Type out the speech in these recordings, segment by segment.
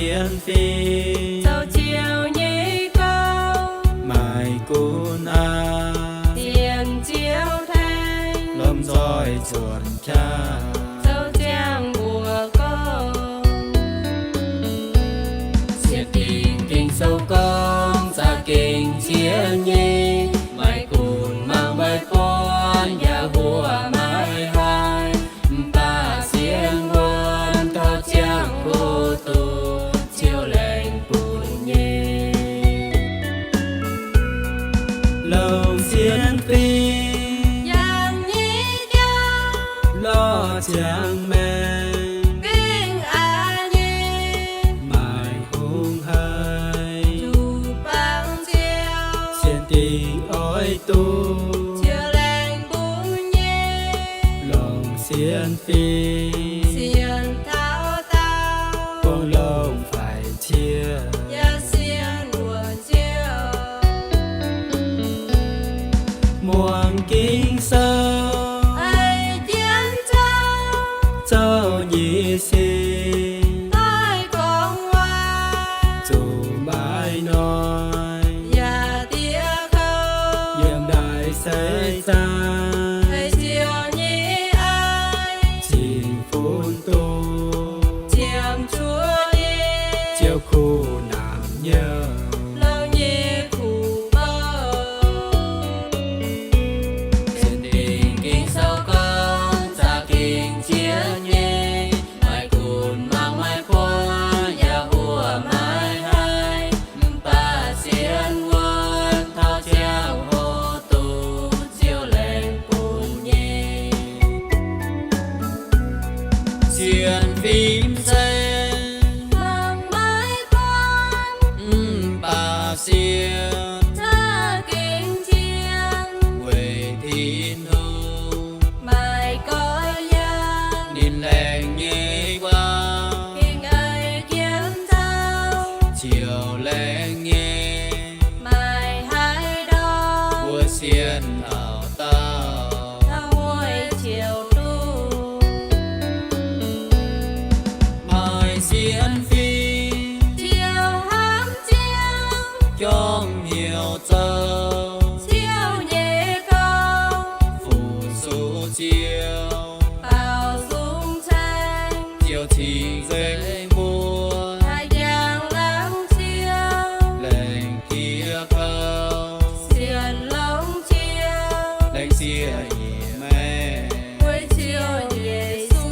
Sienx fim zoux Ziouv nyei gong, maiv gunv aqv. Sienx Ziouv tengx lomh nzoih cuotv qaqv, zoux ziangh mbuoqc gong. Sienx fim gengh sou gorngv za'gengh zien nyei, maiv gunv mangc maiv buonv yaac huoqc maiv haih. Mv baac sienx wuonv taux ziangh hoc duqv Ziouv laengz bun nyei. Longc sienx fim yangh nyei jauv, lorz ziangx maengc gengh aqc nyei, maiv hungh haiz zuqc bangc Ziouv. Sienx fim oix duqv Ziouv laengz bun nyei. Longc sienx fim sienx taux daauh, gorngv longx faix cie yaac sienx wuonv Ziouv. Muangx Ging-Sou, haiz jienv zouv, zouv nyei sin, doix gorngv waac, zuqc maiv noic yaac diev kouv. Yiem naaiv seix zaang, haiz Ziouv nyei aiv cingx funx duqv, ziemx zuoqv nyei, Ziouv kuv namx nyouh, louh nyei kuv bouh. Sienx fim Ging-Sou gorngv za'gengh zien nyei, maiv gunv mangc maiv buonv yaac huoqc maiv haih. Mv baac sienx wuonv taux ziangh hoc duqv Ziouv laengz bun nyei. Sienx fim saeng, mangc maiv buonv, mv baac sienx za'gengh zien, weic Tin-Hungh maiv goiv yangh. Ninh laengz nyei guaax gengh aiv jienv zouv, ziouc laengz nyei, maiv haih ndortv. Mbuo sienx taux daauh, taux mueiz ziouc duqv. Maaih sienx fim, Ziouv hnamv Ziouv, jorm hnyouv zoux Ziouv nyei gong, fu-sux Ziouv, baaux nzung caeng, Ziouv cing-nzengc mbuo, haih njang laangz Ziouv, laengz diev kouv, sienx longx Ziouv, laengz sieqv nyei maengc, weic Ziouv Yesu.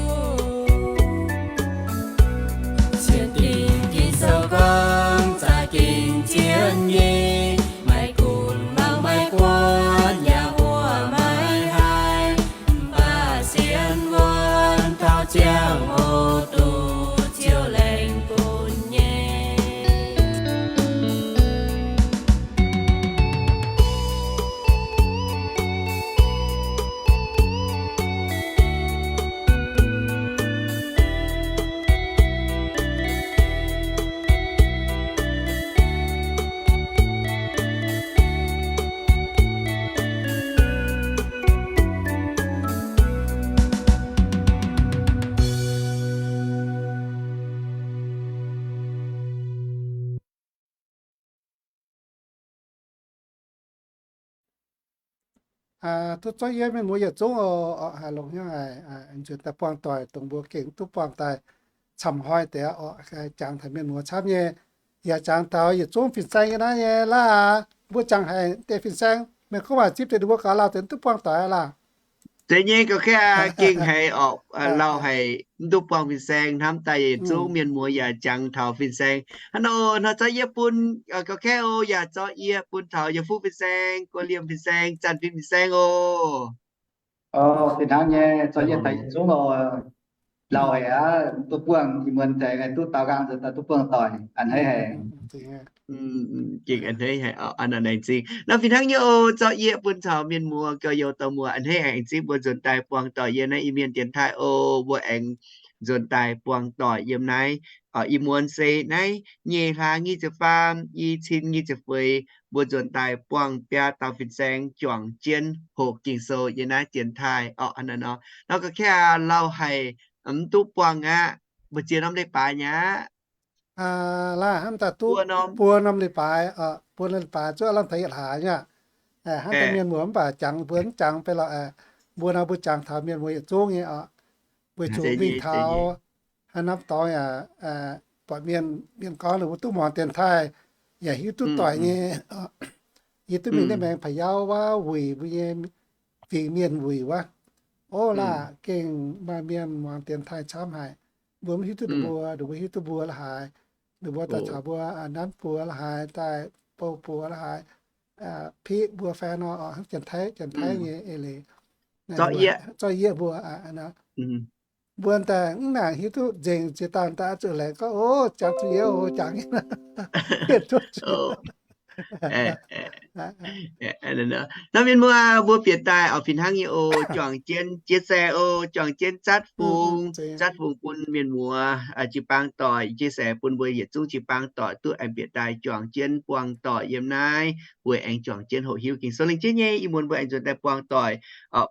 Sienx fim Ging-Sou gorngv za'gengh zien nyei, maiv gunv mangc maiv buonv yaac huoqc maiv haih. Mv baac sienx wuonv taux ziangh hoc duqv Ziouv laengz bun nyei. Duqv zorqv yie mienh muoz yietc zungv oc. Haih longx hnyouv haic, nzuonx daaih buangh doic, dongh mbuo gengh duqv buangh daaih camv hnoi deix oc. Jangx taux mienh muoz camv nyei, yaac jangx taux yietc zungv fin-saeng nyei naaiv nyei laav. Mbuo jangx haic deix fin-saeng, mienh gorngv waac zipv deix ninh mbuo gaux lauh deix duqv buangh doic aqv laah. Deix nyei ga'kv gengh haiz oc, lauh haic mv duqv buangh fin-saeng, hnamv daaih yietc zungv mienh muoz yaac jangx taux fin-saeng. Hnangv nor, hnoi zorqv yie bun ga'kv o, yaac zorqv yie bun taux yie fuqv fin-saeng, guoqv liemh fin-saeng, zanc fin fin-saeng oc. Fih hnangv nyei, zorqv yie taux yietc zungv oc. Lauh haic aqv, duqv buangh ih muonz tengx duqv daaux nqaang nzuonx daaih duqv buangh doic, a'hneiv haic. Gengh a'hneiv haic, laengz zingh. Nor fih hnangv nyei oc, zorqv yie bun taux mienh muoz, gorx-youz dorh muoz, a'hneiv haic. Aengx zingv mbuo nzuonx daaih buangh doic yiem naaiv Iu-Mienh dienx taaih oc. Mbuo aengx nzuonx daaih buangh doic yiem naaiv. Ih muonz se naaiv nyei hlaax nyic ziepc faam, i cin nyic ziepc feix, mbuo nzuonx daaih buangh biaa dauh fin-saeng juangc jienv hoqc Ging-Sou yiem naaiv dienx taaih oc. Nor ga'kv lauh haic, mv duqv buangh aqv. Mbu'ziex norm leiz-baaix nyei aqv. Laaih hnamv daaih duqv buo norm leiz-baaix, buo norm leiz-baaix zuov lamh taux yietc hlaax nyei aqv. Hnamv daaih mienh muoz mv baac jangx mbuo mv jangx beiv lorqc. Mbuo nor mbuo jangx taux mienh muoz yietc zungv nyei oc. Weic zuqc mingh taux haaix norm dorngx yaac buatc mienh, mienh gorngv ninh mbuo duqv muangx dienx taaih, yaac hiuv duqv doic nyei. Yie duqv mingh naaiv maengx Pa'yauv wuov wuic mbuo nyei fingx mienh wuic wuov. Ov, laah gengh maaih mienh muangx dienx taaih camv haic. Mbuo mv hiuv duqv ninh mbuo, ninh mbuo hiuv duqv mbuo la'haaix. Ninh mbuo daaih caux mbuo nanv buoz la'haaix, daaih bou buoz la'haaix, piqv mbuo fai nor, hnangv Janx-Taiv, Janx-Taiv nyei eix leiz, zorqv yieqv mbuo. Mbuo daaih mv nangc hiuv duqv nzengc, ziex daaih daaih zuqc laengz gorngv, ov, jangx zuqc yie oc, jangx. Naaiv mienh muoz mbuo bieqc daaih oc, fih hnangv nyei oc, juangc jienv chia sẻ oc, juangc jienv zatv fungx, zatv fungx bun mienh muoz jiu-baang doic, chia sẻ bun mbuo yietc zungv jiu-baang doic duqv aengx bieqc daaih juangc jienv buangh doic yiem naaiv, weic aengx juangc jienv hoqc hiuv Ging-Sou. Laengz zingh nyei, ih muonz mbuo aengx nzuonx daaih buangh doic,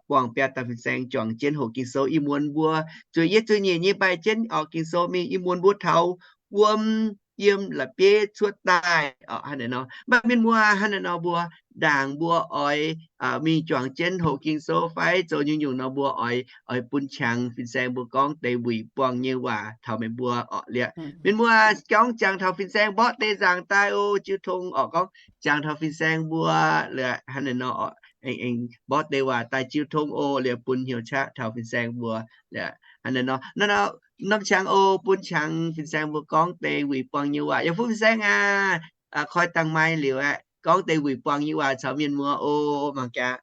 buangh biaa dauh fin-saeng juangc jienv hoqc Ging-Sou. Ih muonz mbuo zueiz yietv zueiz nyeic nyei mbaih jienv oc Ging-Sou mingh, ih muonz mbuo taux wuom yiem la'bieiv cuotv daaih oc, hnangv naaiv nor. Mv baac mienh muoz hnangv naaiv nor mbuo ndaangc mbuo oix mingh juangc jienv hoqc Ging-Sou fai zoux nyungc-nyungc nor mbuo oix, oix bun qangx fin-saeng mbuo gorngv deix wuic buangh nyei waac taux meih mbuo oc. Liuz mienh muoz gorngv jangx taux fin-saeng mborqv deix nzaangc daaih oc, jiu tong oc, gorngv jangx taux fin-saeng mbuo liuz hnangv naaiv nor oc, aengx, aengx mborqv deix waac daaih jiu tong oc, liuz bun hnyouv qaqv taux fin-saeng mbuo liuz hnangv naaiv nor. Naaiv nor norm qangx oc, bun qangx fin-saeng mbuo gorngv deix wuic buangh nyei waac. Yaac fuqv fin-saeng aac, koi dangh mai liuz aeqv, gorngv deix wuic buangh nyei waac caux mienh muoz oc. Mangc gaax,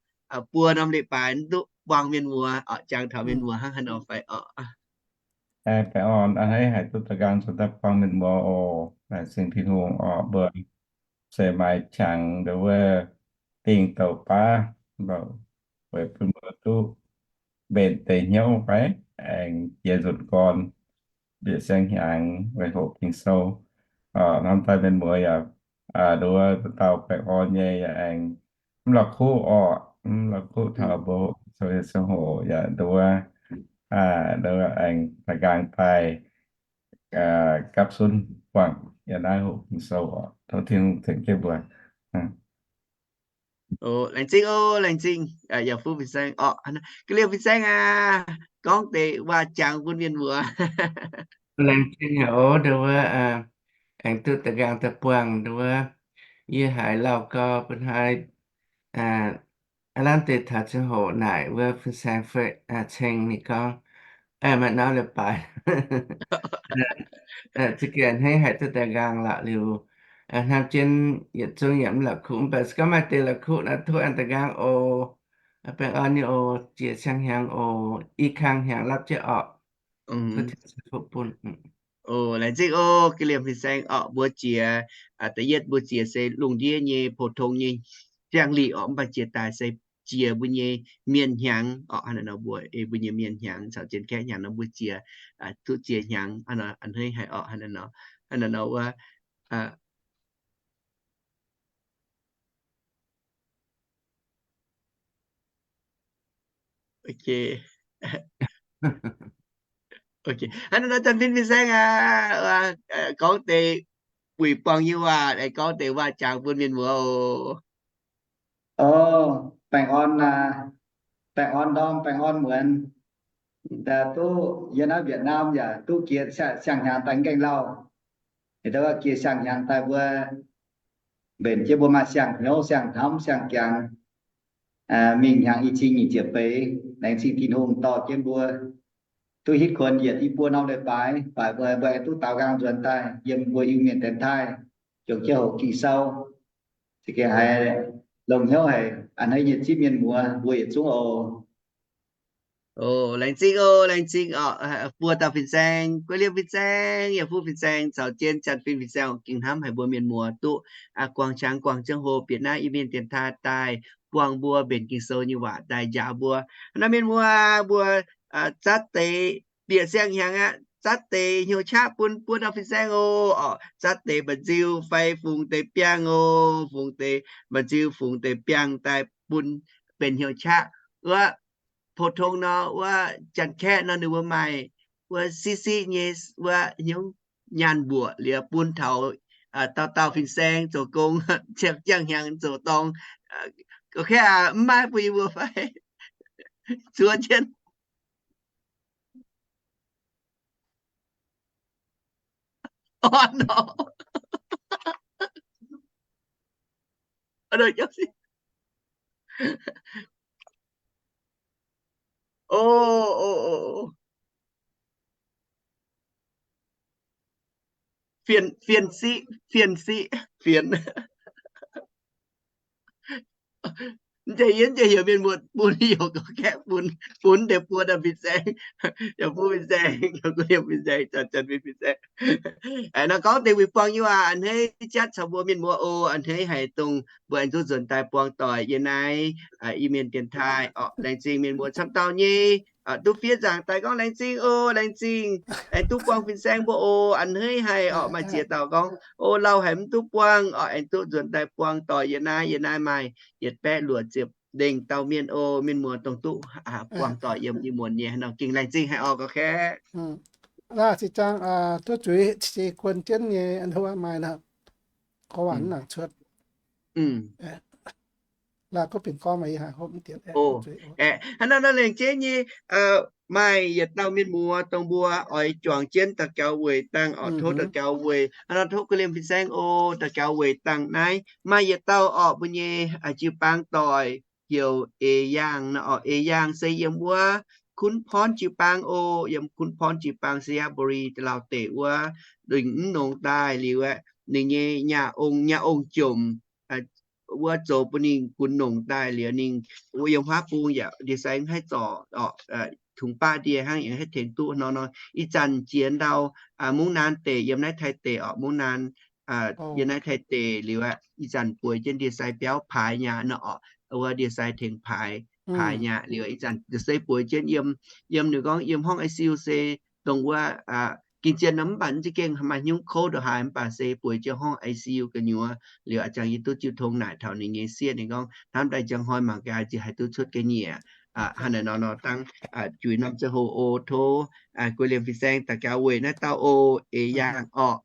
buo norm leiz-baaix duqv buangh mienh muoz oc, jangx taux mienh muoz hnangv haaix nor fai oc. Baengh orn a'hneiv haiz duqv da'nqaang zuqc daaih buangh mienh muoz oc. Laengz zingh Tin-Hungh oc, mbuo se maaih qangx ndongc wuov dingh douc baav, weic bun mbuo duqv mbenc deix hnyouv fai aengx jiex nzunc gorn bieqc siang-hnyangx weic hoqc Ging-Sou. Hnamv daaih mienh muoz yaac nduov dauh baengh orn nyei yaac aengx mv la'kuqv orqc, mv la'kuqv taux mbuo hoqc Ging-Sou nyei ziangh hoc yaac nduov, nduov aengx da'nqaang daaih gapv sunv buangh yiem naaiv hoqc Ging-Sou oc. Tov Tin-Hungh tengx jienv mbuo. Laengz zingh oc, laengz zingh. Yaac fuqv fin-saeng oc. Ga'liemh fin-saeng aac, gorngv deix waac jangx bun mienh muoz. Laengz zingh haic oc, nduov, aengx duqv da'nqaang daaih buangh nduov. Yie haiz lauh gau bun haaix aav lamh deix taux ziangh hoc naaic wuov fin-saeng ceng ninh gorngv, maaih norm leiz-baaix za'gengh a'hneiv haiz duqv da'nqaang lorqc liuz, hnamv jienv yietc zungv yaac mv la'kuqv, mv baac se gorngv maaih deix la'kuqv nor tov aengx da'nqaang oc. Baengh orn nyei oc, jiex siang-hnyangx oc, i kang hnyangx lapv jienv orqc. Tov Tin-Hungh ceix fuqv bun. Laengz zingh oc, ga'liemh fin-saeng orqc. Mbuo jiex, da'yietv mbuo jiex se lungh ndiev nyei pou-tong nyei siang-liqc orqc, mv baac jiex daaih se jiex mbuo nyei mienh hnyangx orqc. Hnangv naaiv nor mbuo, mbuo nyei mienh hnyangx caux Janx-Kaeqv hnyangx nor mbuo jiex, duqv jiex hnyangx hnangv naaiv nor, a'hneiv haic orqc. Hnangv naaiv nor, hnangv naaiv nor wuov, hnangv naaiv nor Janx-Fin fin-saeng aac, gorngv deix wuic buangh nyei waac, gorngv deix waac jangx bun mienh muoz oc. Baengh orn, baengh orn ndorm, baengh orn muonz. Duqv yiem naaiv Việt Nam yaac duqv jiex siang-hnyangx daaih gaengh lauh. Jiex siang-hnyangx daaih mbuo mbenc jienv mbuo maaih siang-hnyouv, siang-hnamv, siang-jangx. Mingh hnyangx i cin nyic ziepc feix, laengz zingh Tin-Hungh dorh jienv mbuo duqv hitv kuonx yietc i buo norm leiz-baaix, baac mbuo, mbuo duqv daaux nqaang nzuonx daaih yiem mbuo Iu-Mienh dienx taaih, juangc jienv hoqc Ging-Sou. Za'gengh haiz longx hnyouv haic, a'hneiv nyei zipv mienh muoz mbuo yietc zungv oc. Laengz zingh oc, laengz zingh oc, buo dauh fin-saeng, guei liemh fin-saeng, yaac fuqv fin-saeng, caux jienv Janx-Fin fin-saeng oc, gengh hnamv haic mbuo mienh muoz duqv guangc qangx guangc ziangh hoc bieqc naaiv Iu-Mienh dienx taaih daaih buangh mbuo mbenc Ging-Sou nyei waac daaih njaaux mbuo. Naaiv mienh muoz mbuo zatv deix bieqc siang-hnyangx aqv, zatv deix hnyouv qaqv bun buo dauh fin-saeng oc. Zatv deix mba'nziu fai fungx deix biangh oc, fungx deix mba'nziu fungx deix biangh daaih bun benx hnyouv qaqv. Wuov pou-tong nor, wuov Janx-Kaeqv nor ninh mbuo maaih wuov siqv siqv nyei wuov hnyouv nyaanh mbuoqc liuz bun taux dauh dauh fin-saeng zoux gong, ziangh hnyangx zoux dorng. Ga'kv aac, mv maaih bun yie mbuo fai? Zuov jienv. Fienx, fienx siqv, fienx siqv, fienx. Mv zeiz yie, mv zeiz heuc mienh muoz bun, heuc ga'kv bun, bun deix buo fin-saeng, yaac bun fin-saeng, yaac bun fin-saeng, zanc-zanc bun fin-saeng. Nor gorngv deix wuic buangh nyei waac a'hneiv jatv caux mbuo mienh muoz oc. A'hneiv haic dongh mbuo aengx duqv nzuonx daaih buangh doic yiem naaiv Iu-Mienh dienx taaih orqc. Laengz zingh mienh muoz camv dauh nyei duqv fiev nzaangc daaih gorngv laengz zingh oc, laengz zingh, aengx duqv buangh fin-saeng mbuo oc. A'hneiv haic orqc, maaih ziex dauh gorngv, o, lauh haic mv duqv buangh orqc, aengx duqv nzuonx daaih buangh doic yiem naaiv. Yiem naaiv maaih yietc baeqv luoqc ziepc lengh dauh mienh oc. Mienh muoz dongh duqv buangh doic yiem ih muonz nyei haaix nor gengh laengz zingh haic orqc, ga'kv. Naaiv se zangv duqv zuiz se kuon jienv nyei, maaih nor, gorngv waac nangc cuotv. Hnangv naaiv nor laengz jienv nyei, maaih yietc dauh mienh muoz dongh mbuo oix juangc jienv daux gaux weic dangh orqc, tov daux gaux weic. Hnangv naaiv nor tov kuv liemh fin-saeng oc, daux gaux weic dangh naaiv. Maaih yietc dauh orqc, mbuo nyei jiu-baang doic heuc Eix Yaangh nor orqc. Eix Yaangh se yiem wuov Kun Porn jiu-baang oc, yiem Kun Porn jiu-baang, Sainyabuli, Laauv deic wuov. Ninh mv nongx daaih liuz aeqv, ninh nyei nyaah ong, nyaah ong jomc wuov zoux bun ninh gunv nongx daaih liuz, ninh wuov yiem huaav bung yaac ndie-sai mv haih zorc orqc, tungx baav ndie hnangv, yaac haih tengx duqv nor nor. Ih zanc jiex ndau mungv naan deic, yiem naaiv Taiv deic orqc, mungv naan, yiem naaiv Taiv deic liuz aeqv, ih zanc bueix jienv ndie-sai biauv paaix nyei nor orqc, wuov ndie-sai tengx paaix, paaix nyei liuz, ih zanc se bueix jienv yiem, yiem ninh gorngv yiem horngh I C U se dongh wuov gengh zien nor mv baac mv za'gengh maaih hnyouv kouv ndongc haaix mv baac se bueix jienv horngh I C U gu'nyuoz liuz, a'jangc yie duqv jiu tong naaic taux ninh nyei sieqv, ninh gorngv hnamv daaih njang hnoi mangc gaax ziouc haih duqv cuotv ga'nyiec. Hnangv naaic nor nor dangh juix norm ziangh hoc oc, tov guei liemh fin-saeng daux gaux weic naaiv dauh oc, Eix Yaangh orqc.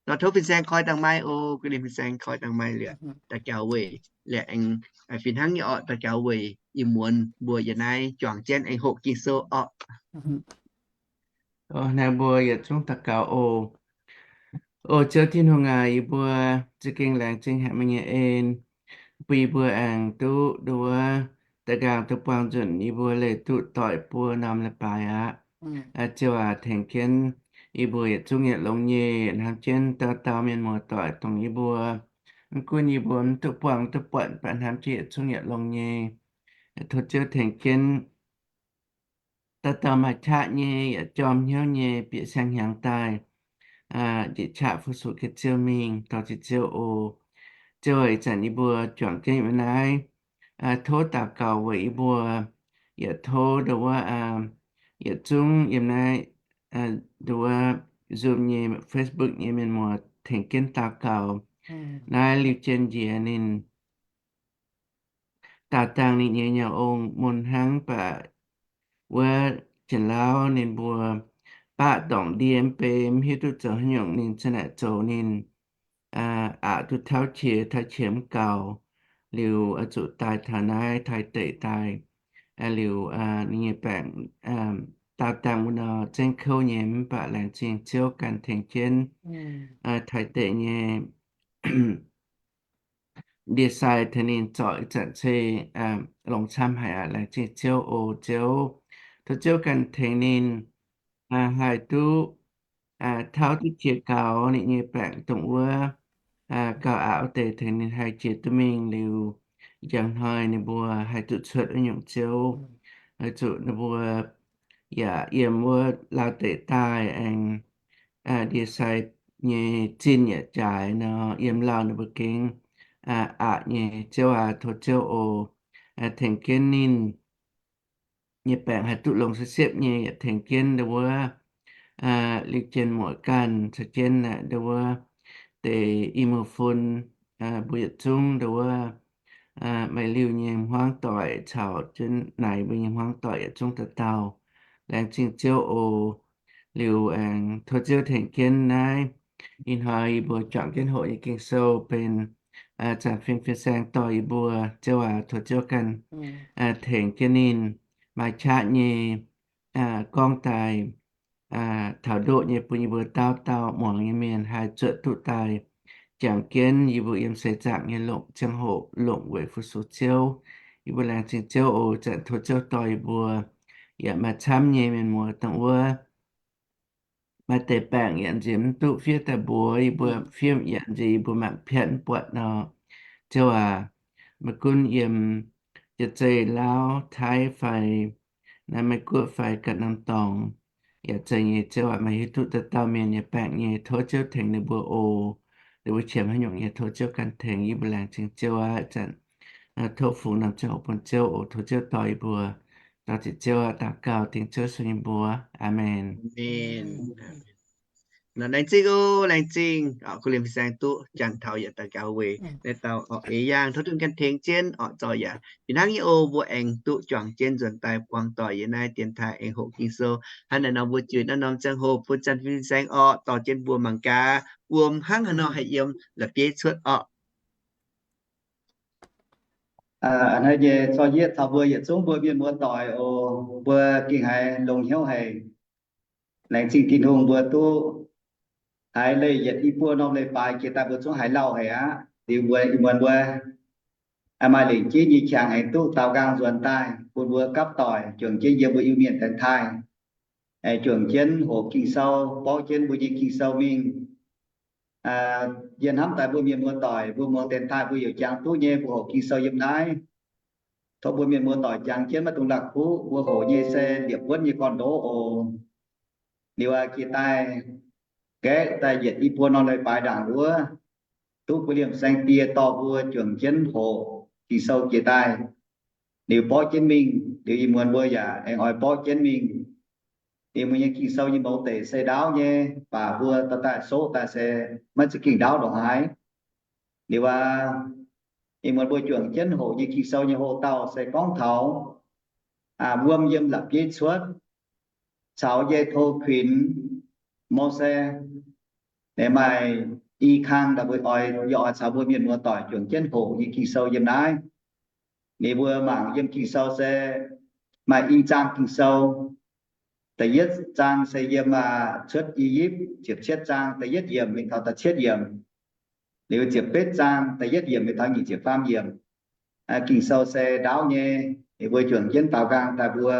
Nor tov fin-saeng koi dangh maiv oc, guei liemh fin-saeng koi dangh maiv liuz, daux gaux weic liuz aengx fih hnangv nyei orqc, daux gaux weic ih muonz mbuo yiem naaiv juangc jienv aengx hoqc Ging-Sou orqc. Naaiv mbuo yietc zungv daux gaux oc. O Ziouv Tin-Hungh aac, yie mbuo za'gengh laengz zingh haic meih nyei en, bun yie mbuo aengx duqv nduov da'nqaang duqv buangh nzunc yie mbuo leih duqv doic buo norm leiz-baaix aqv. Ziouv aac, tengx jienv yie mbuo yietc zungv yietc longx nyei, hnamv jienv dauh dauh mienh muoz-doic dongh yie mbuo. Mv gunv yie mbuo mv duqv buangh duqv buatc, mv baac hnamv jienv yietc zungv yietc longx nyei. Tov Ziouv tengx jienv dauh dauh maaih qaqv nyei yaac jorm hnyouv nyei bieqc siang-hnyangx daaih njiec qaqv fu-sux ganh Ziouv mingh, dorh jienv Ziouv oc. Ziouv aac, ih zanc yie mbuo juangc jienv yiem naaiv, tov daux gaux weic yie mbuo, yaac tov nduov wuov yietc zungv yiem naaiv nduov wuov Zoom nyei, Facebook nyei mienh muoz tengx jienv daux gaux. Naaiv liuz jienv njiec ninh daauh dangh ninh nyei nyau-ong mun hnangv, mv baac wuov Janx-Lauv ninh mbuo baqv dorngc ndie mv bei, mv hiuv duqv zoux haaix nyungc, ninh za'naaic zoux ninh aqc duqv tauv qiex, tauv qiex mv gaux, liuz zuqc daaih taux naaiv Taiv deic daaih. Liuz ninh nyei baengc daauh dangh wuov nor zengv kouv nyei, mv baac laengz zingh Ziouv ganh tengx jienv Taiv deic nyei ndie-sai tengx ninh zorc ih zanc se longx camv haic aqv. Laengz zingh Ziouv oc Ziouv. Tov Ziouv ganh tengx ninh haih duqv tauv duqv qiex gaux ninh nyei baengc dongh wuov gauh aqc wuov deix, tengx ninh haih jiex duqv mingh liuz, njang hnoi ninh mbuo haih duqv cuotv wuov nyungc Ziouv. Zuqc ninh mbuo yaac yiem wuov Laauv deic daaih aengx ndie-sai nyei zinh yaac jaaix nor, yiem lauh ninh mbuo gengh aqc nyei. Ziouv aac, tov Ziouv oc, tengx jienv ninh nyei baengc haih duqv longx siepv-siepv nyei, yaac tengx jienv nduov wuov liuz jienv muoc ganh caux jienv nduov wuov deix i muoz-fun, mbuo yietc zungv nduov wuov maaih liuz nyei hmuangv doic caux jienv naaic mbuo nyei hmuangv doic yietc zungv dauh dauh. Laengz zingh Ziouv oc. Liuz aengx tov Ziouv tengx jienv naaiv ih hnoi yie mbuo juangc jienv hoqc nyei Ging-Sou benx zanc fin fin-saeng dorh yie mbuo. Ziouv aac, tov Ziouv ganh tengx jienv ninh maaih qaqv nyei gorngv daaih taux ndoqv nyei bun yie mbuo dauh dauh muangx nyei mienh haih zuotc duqv daaih jangx jienv yie mbuo yiem seix zaangc nyei longc ziangh hoc longc weic fu-sux Ziouv. Yie mbuo laengz zingh Ziouv oc. Zanc tov Ziouv dorh yie mbuo yaac maaih camv nyei mienh muoz dongh wuov maaih deix baengc yaac nziex mv duqv fiev daaih mbuox yie mbuo, fiev yaac nziex yie mbuo mangc piatv mv buatc nor. Ziouv aac, maiv gunv yiem Janx-Zei, Laauv, Taiv fai naaiv Meiv Guoqv fai ganh norm dorngx yaac zeiz nyei. Ziouv aac, meih hiuv duqv dauh dauh mienh nyei baengc nyei. Tov Ziouv tengx ninh mbuo oc. Ninh mbuo qiemx haaix nyungc nyei, tov Ziouv ganh tengx. Yie mbuo laengz zingh Ziouv aqv. Zanc tov fungx norm ziangh hoc bun Ziouv oc. Tov Ziouv dorh yie mbuo. Dorh ziec Ziouv aqv, daux gaux dingc Ziouv Yesu nyei mbuox. Aamen. Laengz zingh oc, laengz zingh. Kuv liemh saeng duqv janx taux yaac daux gaux weic naaiv dauh orqc, eix yaangh tov Ziouv ganh tengx jienv orqc, zorc yaac fih hnangv nyei oc. Mbuo aengx duqv juangc jienv nzuonx daaih buangh doic yiem naaiv dienx taaih aengx hoqc Ging-Sou. Hnangv naaic nor mbuo juix naaiv norm ziangh hoc bun zanc fin-saeng orqc, dorh jienv mbuo mangc gaax wuom hnangv haaix nor haih yiem la'bieiv cuotv orqc. A'hneiv nyei corc yie caux mbuo yietc zungv mbuo mienh muoz-doic oc, mbuo gengh haiz longx hnyouv haic. Laengz zingh Tin-Hungh mbuo duqv haiz leih yietc i buo norm leiz-baaix jiex daaih mbuo zungv haiz lauh haic aqv. Liuz mbuo ih muonz mbuo maaih lengc jeiv nyei qangx aengx duqv daaux nqaang nzuonx daaih bun mbuo gapv doic juangc jienv yiem mbuo Iu-Mienh dienx taaih, juangc jienv hoqc Ging-Sou, borqv jienv mbuo nyei Ging-Sou mingh. Yie hnamv daaih mbuo mienh muoz-doic mbuo muangx dienx taaih mbuo yaac jangx duqv nyei, mbuo hoqc Ging-Sou yiem naaiv. Tov mbuo mienh muoz-doic jangx jienv maiv dungx la'kuqv, mbuo hoqc nyei se liepc buonv nyei gorn-ndoqv oc. Liuz aqv, jiex daaih nqaeqv daaih yietc i buo norm leiz-baaix ndaangc wuov, duqv bun liemh saeng-die dorh mbuo juangc jienv hoqc Ging-Sou jiex daaih. Liuz borqv jienv mingh, liuz ih muonz mbuo yaac aengx oix borqv jienv mingh. Ih muonz nyei Ging-Sou nyei mouz deic se ndaauv nyei, baac mbuo dorh daaih soqv daaih se maiv za'gengh ndaauv ndongc haaix. Liuz aqv, ih muonz mbuo juangc jienv hoqc nyei Ging-Sou nyei hoqc dauh se gorngv taux wuom yiem la'bieiv cuotv caux Ye^to kuinx Mose. Maaih i kang daaih mbuo oix, yie oix caux mbuo mienh muoz-doic juangc jienv hoqc nyei Ging-Sou yiem naaiv. Ninh mbuo mangc yiem Ging-Sou se maaih i zaang Ging-Sou. Da'yietv zaang se yiem Cuotv I^yipv, ziepc cietv zaang da'yietv yiemc mingh taux da'cietv yiemc. Liuz ziepc betv zaang da'yietv yiemc mingh taux nyic ziepc faam yiemc. Ging-Sou se ndaauv nyei. Ninh mbuo juangc jienv daaux nqaang daaih mbuo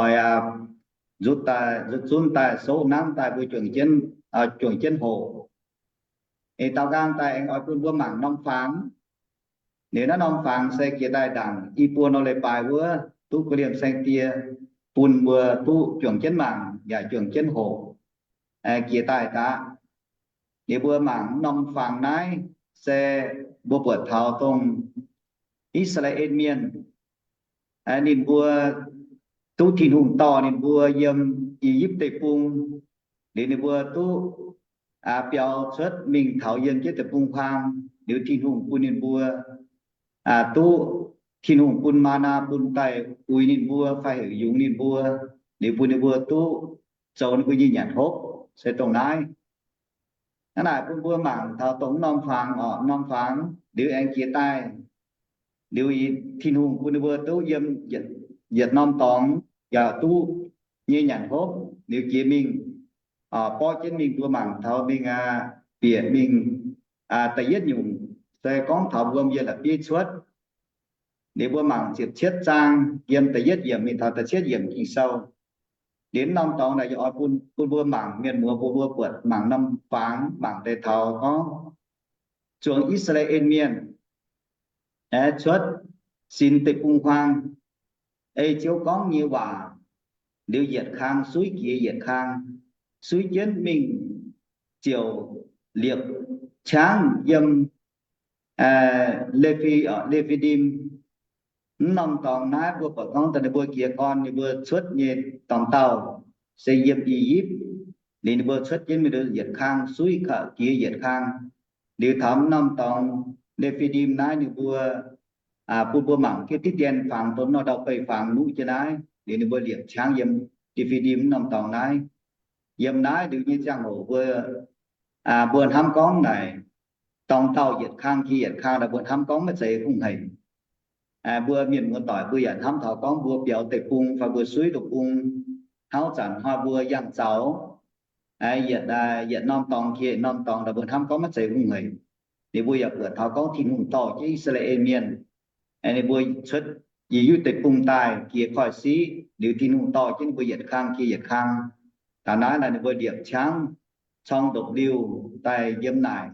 oix nzutv daaih, nzutv zunv daaih, soqv nanv daaih mbuo juangc jienv, juangc jienv hoqc. Daaux nqaang daaih aengx oix bun mbuo mangc norm fangx. Liuz naaiv norm fangx se jiex daaih ndaangc i buo norm leiz-baaix wuov, duqv ga'liemh saeng-die bun mbuo duqv juangc jienv mangc yaac juangc jienv hoqc jiex daaih daqv. Liuz mbuo mangc norm fangx naaiv se mbuo buatc taux dongh I^saa^laa^en Mienh, ninh mbuo duqv Tin-Hungh dorh ninh mbuo yiem I^yipv Deic-Bung. Liuz ninh mbuo duqv biaux cuotv mingh taux yiem jienv deic-bung-huaang. Liuz Tin-Hungh bun ninh mbuo duqv, Tin-Hungh bun maa^naa bun daaih uix ninh mbuo fai heuc yungz ninh mbuo. Liuz bun ninh mbuo duqv zoux ninh mbuo nyei nyanc hopv se dongh naaiv. Hnangv naaic bun mbuo mangc taux dongh norm fangx oc, norm fangx liuz aengx jiex daaih. Liuz Tin-Hungh bun ninh mbuo duqv yiem yietc norm dorngx yaac duqv nyei nyanc hopv. Liuz jiex mingh, borqv jienv mingh mbuo mangc taux mingh aqv, bieqc mingh da'yietv nyungc se gorngv taux wuom yiem la'bieiv cuotv. Liuz mbuo mangc ziepc cietv zaang yiem da'yietv yiemc mingh taux da'cietv yiemc Ging-Sou. Liuz norm dorngx naaic yie oix bun, bun mbuo mangc, mienh muoz bun mbuo buatc mangc norm fangx mangc deix taux gorngv zuangx I^saa^laa^en Mienh aengx cuotv Sin Deic-Bung-Huaang, ei Ziouv gorngv nyei waac, liuz yietc kang suiv jiex yietc kang, suiv jienv mingh ziouc liepc qangv yiem Le^fi, Le^fi^ndim. Mv norm dorngx naaiv mbuo buatc gorngv daaih ninh mbuo jiez gorn ninh mbuo cuotv nyei dorngx dauh se yiem I^yipv. Liuz ninh mbuo cuotv jienv mingh yietc kang suiv jiex yietc kang. Liuz taux mv norm dorngx Le^fi^ndim naaiv ninh mbuo bun mbuo mangc jienv diqv dien fangx, dongh nor ndau-beih fangx nuqv jienv naaiv. Liuz ninh mbuo liepc qangv yiem Le^fi^ndim mv norm dorngx naaiv. Yiem naaiv liuz nyei ziangh hoc mbuo, mbuo hnamv gorngv naaic, dorng dauh yietc kang jiex yietc kang, mbuo hnamv gorngv maiv zeiz hungh hec. Mbuo mienh muoz-doic mbuo yaac hnamv taux gorngv mbuo biaux deic-bung fai mbuo suiv deic-bung, hnangv zanc hnoi mbuo yangh zaux, yietc, yietc norm dorngx jiex norm dorngx, mbuo hnamv gorngv maiv zeiz hungh hec. Ninh mbuo yaac buatc taux gorngv Tin-Hungh dorh jienv I^saa^laa^en Mienh, ninh mbuo cuotv I^yipv Deic-Bung daaih jiex koiv-siqv, liuz Tin-Hungh dorh jienv ninh mbuo yietc kang jiex yietc kang. Taux naaiv naaic ninh mbuo liepc qangv corng ndopv-liuh daaih yiem naaic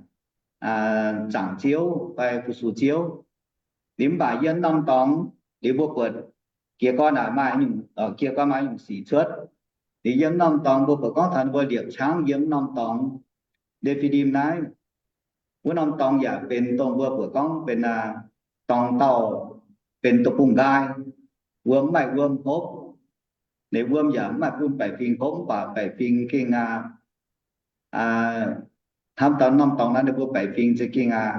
zaangc Ziouv fai fu-sux Ziouv. Liuz mv baac yiem norm dorngx, liuz mbuo buatc jiez gorn naaic maaih nyungc, jiez gorn maaih nyungc sic cuotv. Liuz yiem norm dorngx mbuo buatc gorngv taux ninh mbuo liepc qangv yiem norm dorngx, Lefi^dim naaiv, wuov norm dorngx yaac benx dongh mbuo buatc gorngv benx dorngx dauh, benx deic-bung nqaai, wuom mv maaih wuom hopv. Ninh wuom yaac mv maaih bun baeqc fingx hopv, mv baac baeqc fingx gengh aqv, hnamv taux norm dorngx naaiv ninh mbuo baeqc fingx za'gengh aqv,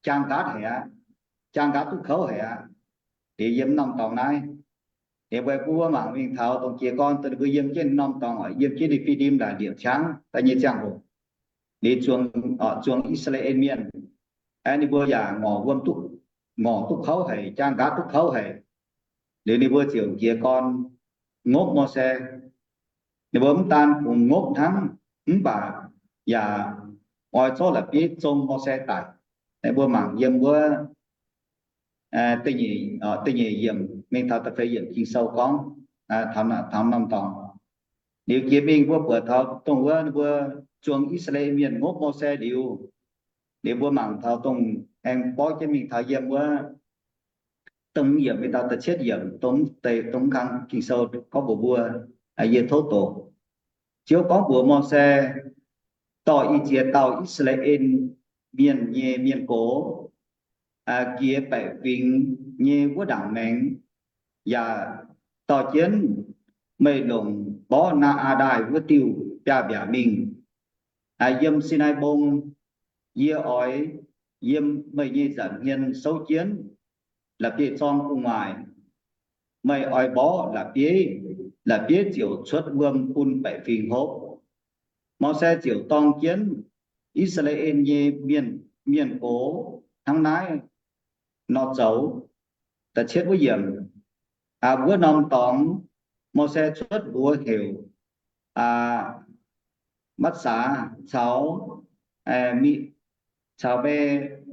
jaang nqaatv haic aqv, jaang nqaatv duqv kouv haic aqv. Liuz yiem norm dorngx naaiv, liuz mbuo mangc mingh taux dongh jiez gorn dongh ninh mbuo yiem jienv norm dorngx, yiem jienv Lefi^dim naaic liepc qangv daaih nyei ziangh hoc, liuz zuangx, zuangx I^saa^laa^en Mienh, ninh mbuo yaac ngorc wuom duqv, ngorc duqv kouv haic, jaang nqaatv duqv kouv haic. Liuz ninh mbuo ziouc jiez gorn ngopv Mose. Ninh mbuo mv daan kungx ngopv hnangv, mv baac yaac oix zorqv la'bieiv zong Mose daic. Mbuo mangc yiem wuov da'nyeic yiemc mingh taux da'feix yiemc Ging-Sou gorngv taux norm dorngx. Liuz jiex mingh mbuo buatc taux dongh wuov ninh mbuo zuangx I^saa^laa^en Mienh ngopv Mose liuz, liuz mbuo mangc taux dongh aengx borqv jienv mingh taux yiem wuov dongh yiemc mingh taux da'cietv yiemc, dongh deix dongh kang Ging-Sou gorngv mbuox mbuo, yie tov doqc. Ziouv gorngv mbuox Mose, Dorh i ziex dauh I^saa^laa^en Mienh nyei mienh gox jiex baeqc fingx nyei wuov ndaangc maengx, yaac dorh jienv meih longc mborqv naa^aa ndaaih wuov diuh biaav-mbiaac mingh. Yiem Sinaai Mbong, yie oix yiem meih nyei nza'hmien souv jienv la'bieiv-zorng gu'nguaaic. Meih oix mborqv la'bieiv, la'bieiv ziouc cuotv wuom bun baeqc fingx hopv. Mose ziouc dorng jienv I^saa^laa^en nyei mienh, mienh gox hnangv naaiv nor zoux. Da'cietv wuov yiemc, wuov norm dorngx, Mose cuotv mbuox heuc Matv^saa caux, caux Me,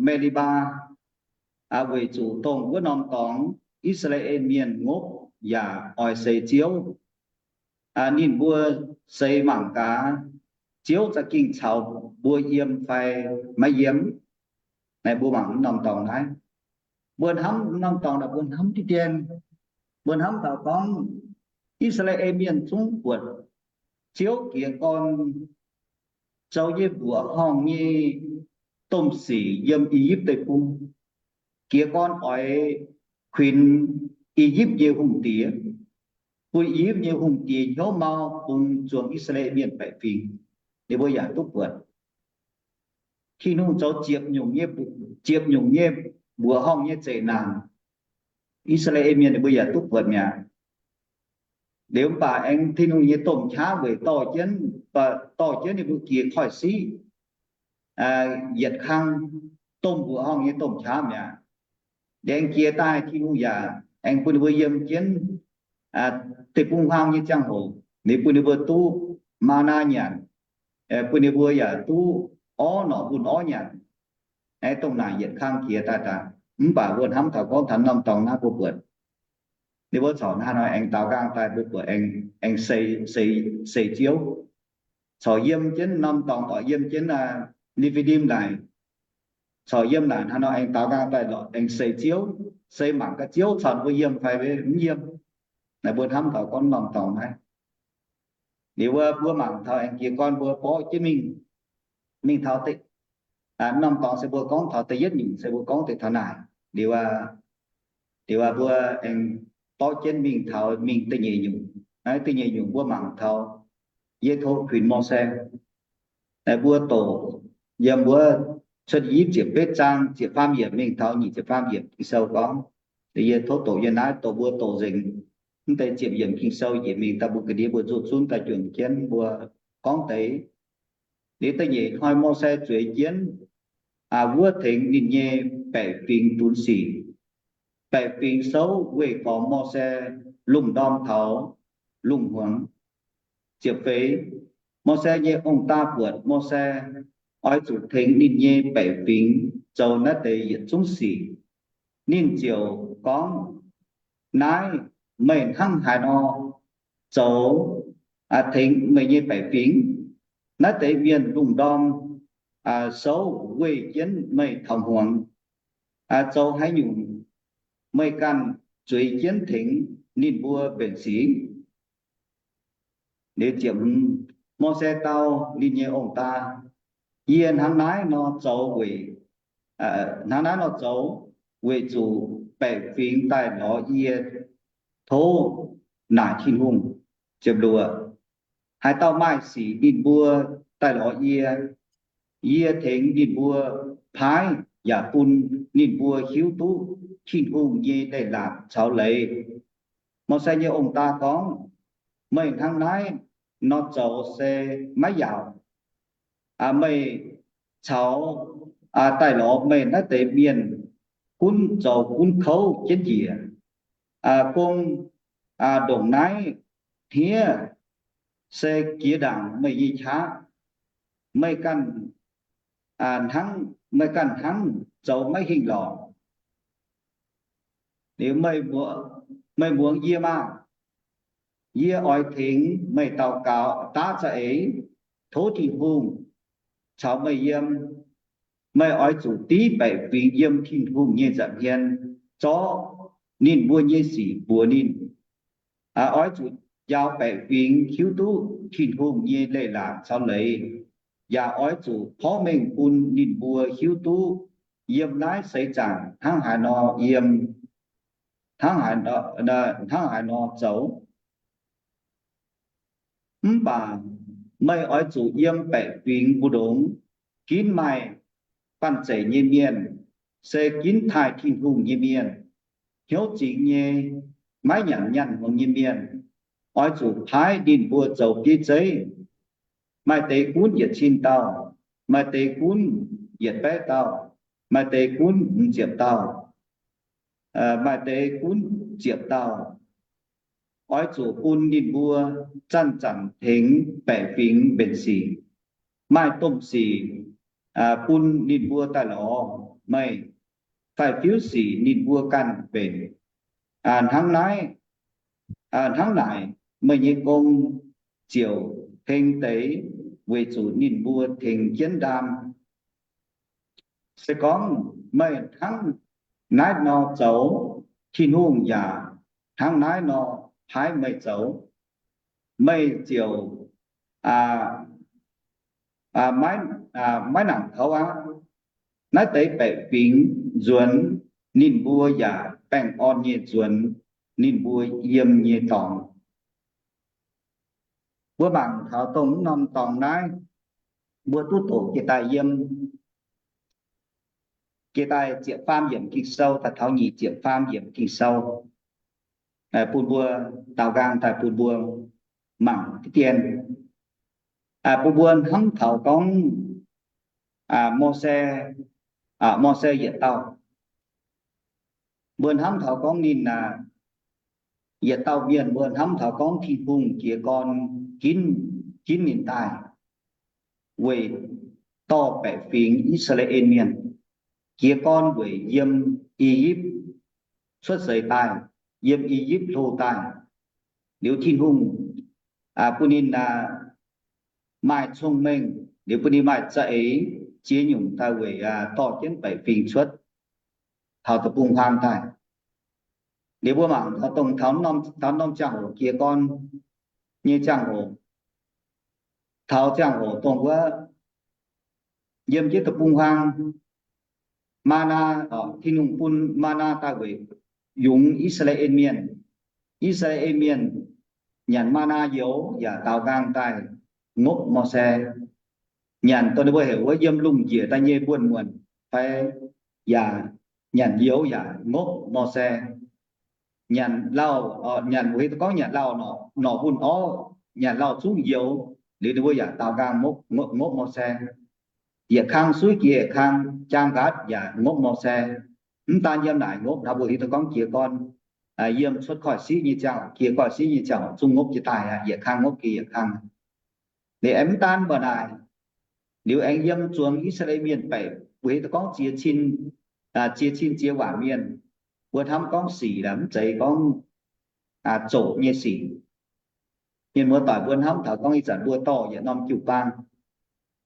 Me^li^mbaa, weic zuqc dongh wuov norm dorngx I^saa^laa^en Mienh ngopv yaac oix seix Ziouv. Ninh mbuo seix mangc gaax, Ziouv za'gengh caux mbuo yiem fai maiv yiem. Naaiv mbuo mangc norm dorngx naaiv, mbuo hnamv norm dorngx naaiv mbuo hnamv diqv dien. Mbuo hnamv taux gorngv I^saa^laa^en Mienh zungv buatc Ziouv jiez gorn zoux nyei mbuoqc horngh nyei domh sic yiem I^yipv Deic-Bung. Jiez gorn oix kuinx I^yipv nyei hungh diex, bun I^yipv nyei hungh diex hnyouv mau bun zuangx I^saa^laa^en Mienh baeqc fingx. Ninh mbuo yaac duqv buatc Tin-Hungh zoux ziepc nyungc nyei, ziepc nyungc nyei mbuoqc horngh nyei zeqc naanc, I^saa^laa^en Mienh ninh mbuo yaac duqv buatc mi'aqv. Liuz mv baac aengx Tin-Hungh nyei domh qaqv weic dorh jienv, dorh jienv ninh mbuo jiex koiv-siqv yietc kang domh mbuoqc horngh nyei domh qaqv mi'aqv. Aengx jiex daaih Tin-Hungh yaac aengx bun ninh mbuo yiem jienv deic-bung-huaang nyei ziangh hoc, ninh bun ninh mbuo duqv maa^naa nyanc, bun ninh mbuo yaac duqv orv norqc mbunh orv nyanc. Aengx dongh naaic yietc kang jiex daaih daaih, mv baac mbuo hnamv taux gorngv taux norm dorngx naaiv mbuo buatc, ninh mbuo corc hnangv nor aengx daaux nqaang daaih mbuo buatc aengx, aengx seix, seix Ziouv. Corc yiem jienv norm dorngx, corc yiem jienv Lefi^dim naaic, corc yiem naaic hnangv nor aengx daaux nqaang daaih lorqc aengx seix Ziouv, seix mangc gaax Ziouv caux ninh mbuo yiem fai mv yiem. Naaiv mbuo hnamv taux gorngv norm dorngx naaiv. Liuz wuov mbuo mangc taux aengx jiez gorn mbuo borqv jienv mingh, mingh taux deix, norm dorngx se mbuo gorngv taux da'yietv nyungc se mbuo gorngv deix taux naaic. Liuz, liuz mbuo aengx borqv jienv mingh taux mingh da'nyeic nyungc. Naaiv da'nyeic nyungc mbuo mangc taux yie tov kuinx Mose. Naaiv mbuo doqc yiem wuov Cuotv I^yipv ziepc betv zaang ziepc faam yiemc mingh taux nyic ziepc faam yiemc Ging-Sou gorngv, yie tov doqc yie naaiv doqc mbuo doqc nzengc. Mv deix ziepc yiemc Ging-Sou njiec mingh daaih mbuo ga'ndiev mbuo nzuqc zunv daaih juangc jienv mbuo gorngv deix. Liuz da'nyeic hnoi Mose zueiz jienv wuov tengx ninh nyei baeqc fingx dunx sic. Baeqc fingx souv weih gormx Mose lungh ndorm taux lungh hmuangx. Ziepc feix, Mose nyei ong-daa buatc Mose oix zuqc tengx ninh nyei baeqc fingx zoux naaiv deix yietc zungv sic. Ninh ziouc gorngv, Naaiv, meih hnangv haaix nor zoux tengx meih nyei baeqc fingx? Naaiv deix mienh lungh ndorm souv weih jienv meih taux hmuangx. Zoux haaix nyungc meih ganh zueiz jienv tengx ninh mbuo mbenc sic? Mose dau ninh nyei ong-daa, Yie hnangv naaiv nor zoux weic, hnangv naaiv nor zoux weic zuqc baeqc fingx daaih lorz yie tov naaic Tin-Hungh. Ziepc luoqc, Haaix dauh maaih sic ninh mbuo daaih lorz yie, yie tengx ninh mbuo paaiv yaac bun ninh mbuo hiuv duqv Tin-Hungh nyei leiz-latc caux leiz. Mose nyei ong-daa gorngv, Meih hnangv naaiv nor zoux se maiv yaauc. Meih caux daaih lorz meih naaiv deix mienh gunv zoux gunv kouv jienv njiec. Gong ndongc naaiv hniev se jiex ndaangc meih nyei qaqv. Meih ganh hnangv, meih ganh hnangv zoux maiv hingh lorqc. Liuz meih muangx yie maah! Yie oix tengx meih daux gaux daav za'eix tov Tin-Hungh caux meih yiem. Meih oix zuqc div baeqc fingx yiem Tin-Hungh nyei nza'hmien zorqv ninh mbuo nyei sic mbuox ninh. Oix zuqc njaaux baeqc fingx hiuv duqv Tin-Hungh nyei leiz-latc caux leiz, yaac oix zuqc porv mengh bun ninh mbuo hiuv duqv yiem naaiv seix zaangc hnangv haaix nor yiem, hnangv haaix nor zoux. Mv baac meih oix zuqc yiem baeqc fingx mbu'ndongx ginv maaih banh zeic nyei mienh, se ginv taaih Tin-Hungh nyei mienh, hnyouv zingx nyei, maiv nyanc nyanh hmuangx nyei mienh. Oix zuqc paaiv ninh mbuo zoux bieiv zeiv. Maaih deix gunv yietc cin dauh, maaih deix gunv yietc baeqv dauh, maaih deix gunv hmz ziepc dauh, maaih deix gunv ziepc dauh. Oix zuqc bun ninh mbuo zanc-zanc tengx baeqc fingx mbenc sic. Maaih domh sic bun ninh mbuo daaih lorz meih, fai fiuv sic ninh mbuo ganh mbenc. Hnangv naaiv, hnangv naaic, meih nyei gong ziouc heng deix, weic zuqc ninh mbuo tengx jienv ndaam. Se gorngv meih hnangv naaiv nor zoux, Tin-Hungh yaac hnangv naaiv nor paaiv meih zoux. Meih ziouc maiv nangc kouv aqv. Naaiv deix baeqc fingx nzuonx ninh mbuo yaac baengh orn nyei nzuonx ninh mbuo yiem nyei dorngx. Mbuo mangc taux dongh mv norm dorngx naaiv, mbuo duqv doqc jiex daaih yiem, jiex daaih ziepc faam yiemc Ging-Sou daaih taux nyic ziepc faam yiemc Ging-Sou, bun mbuo daaux nqaang daaih bun mbuo mangc diqv dien. Bun mbuo hnamv taux gorngv Mose, Mose yietc dauh, mbuo hnamv taux gorngv ninh aac, yietc dauh mienh mbuo hnamv taux gorngv Tin-Hungh jiez gorn ginv, ginv ninh daaih weic dorh baeqc fingx I^saa^laa^en Mienh, jiez gorn weic yiem I^yipv cuotv seix daaih, yiem I^yipv hlo daaih. Liuz Tin-Hungh bun ninh maaih cong-mengh, liuz bun ninh maaih za'eix ziex nyungc daaih weic dorh jienv baeqc fingx cuotv taux deic-bung-huaang daaih. Liuz mbuo mangc taux dongh taux norm ziangh hoc jiez gorn nyei ziangh hoc, taux ziangh hoc dongh wuov yiem jienv deic-bung-huaang, maa^naa, Tin-Hungh bun maa^naa daaih weic yungz I^saa^laa^en Mienh. I^saa^laa^en Mienh nyanc maa^naa youz yaac daaux nqaang daaih ngopv Mose. Nyanc dongh ninh mbuo heuc wuov yiem lungh njiec daaih nyei mbuonx-muonc fai yaac nyanc youz yaac ngopv Mose. nyanc lauh, nyanc, mbuo hiuv duqv gorngv nyanc lauh nor, nor hunh orv, nyanc lauh zungv youx. Liuz ninh mbuo yaac daaux nqaang ngopv Mose. Yietc kang suiv jiex yietc kang, jaang nqaatv yaac ngopv Mose. Mv daan yiem naaic ngopv, hnangv mbuo hiuv duqv gorngv jiez gorn yiem cuotv koiv-siqv nyei ziangh hoc, jiez koiv-siqv nyei ziangh hoc zungv ngopv jiez daaih aqv, yietc kang ngopv jiex yietc kang. Liuz aengx mv daan mbuo naaic, liuz aengx yiem zuangx I^saa^laa^en Mienh baeqc, mbuo hiuv duqv gorngv ziex cin, ziex cin ziex waanc mienh. Mbuo hnamv gorngv sic laaix mv zeiz gorngv zoqc nyei sic. Mienh muoz-doic, mbuo hnamv taux gorngv ih zanc mbuo dorh yietc norm jiu-baang,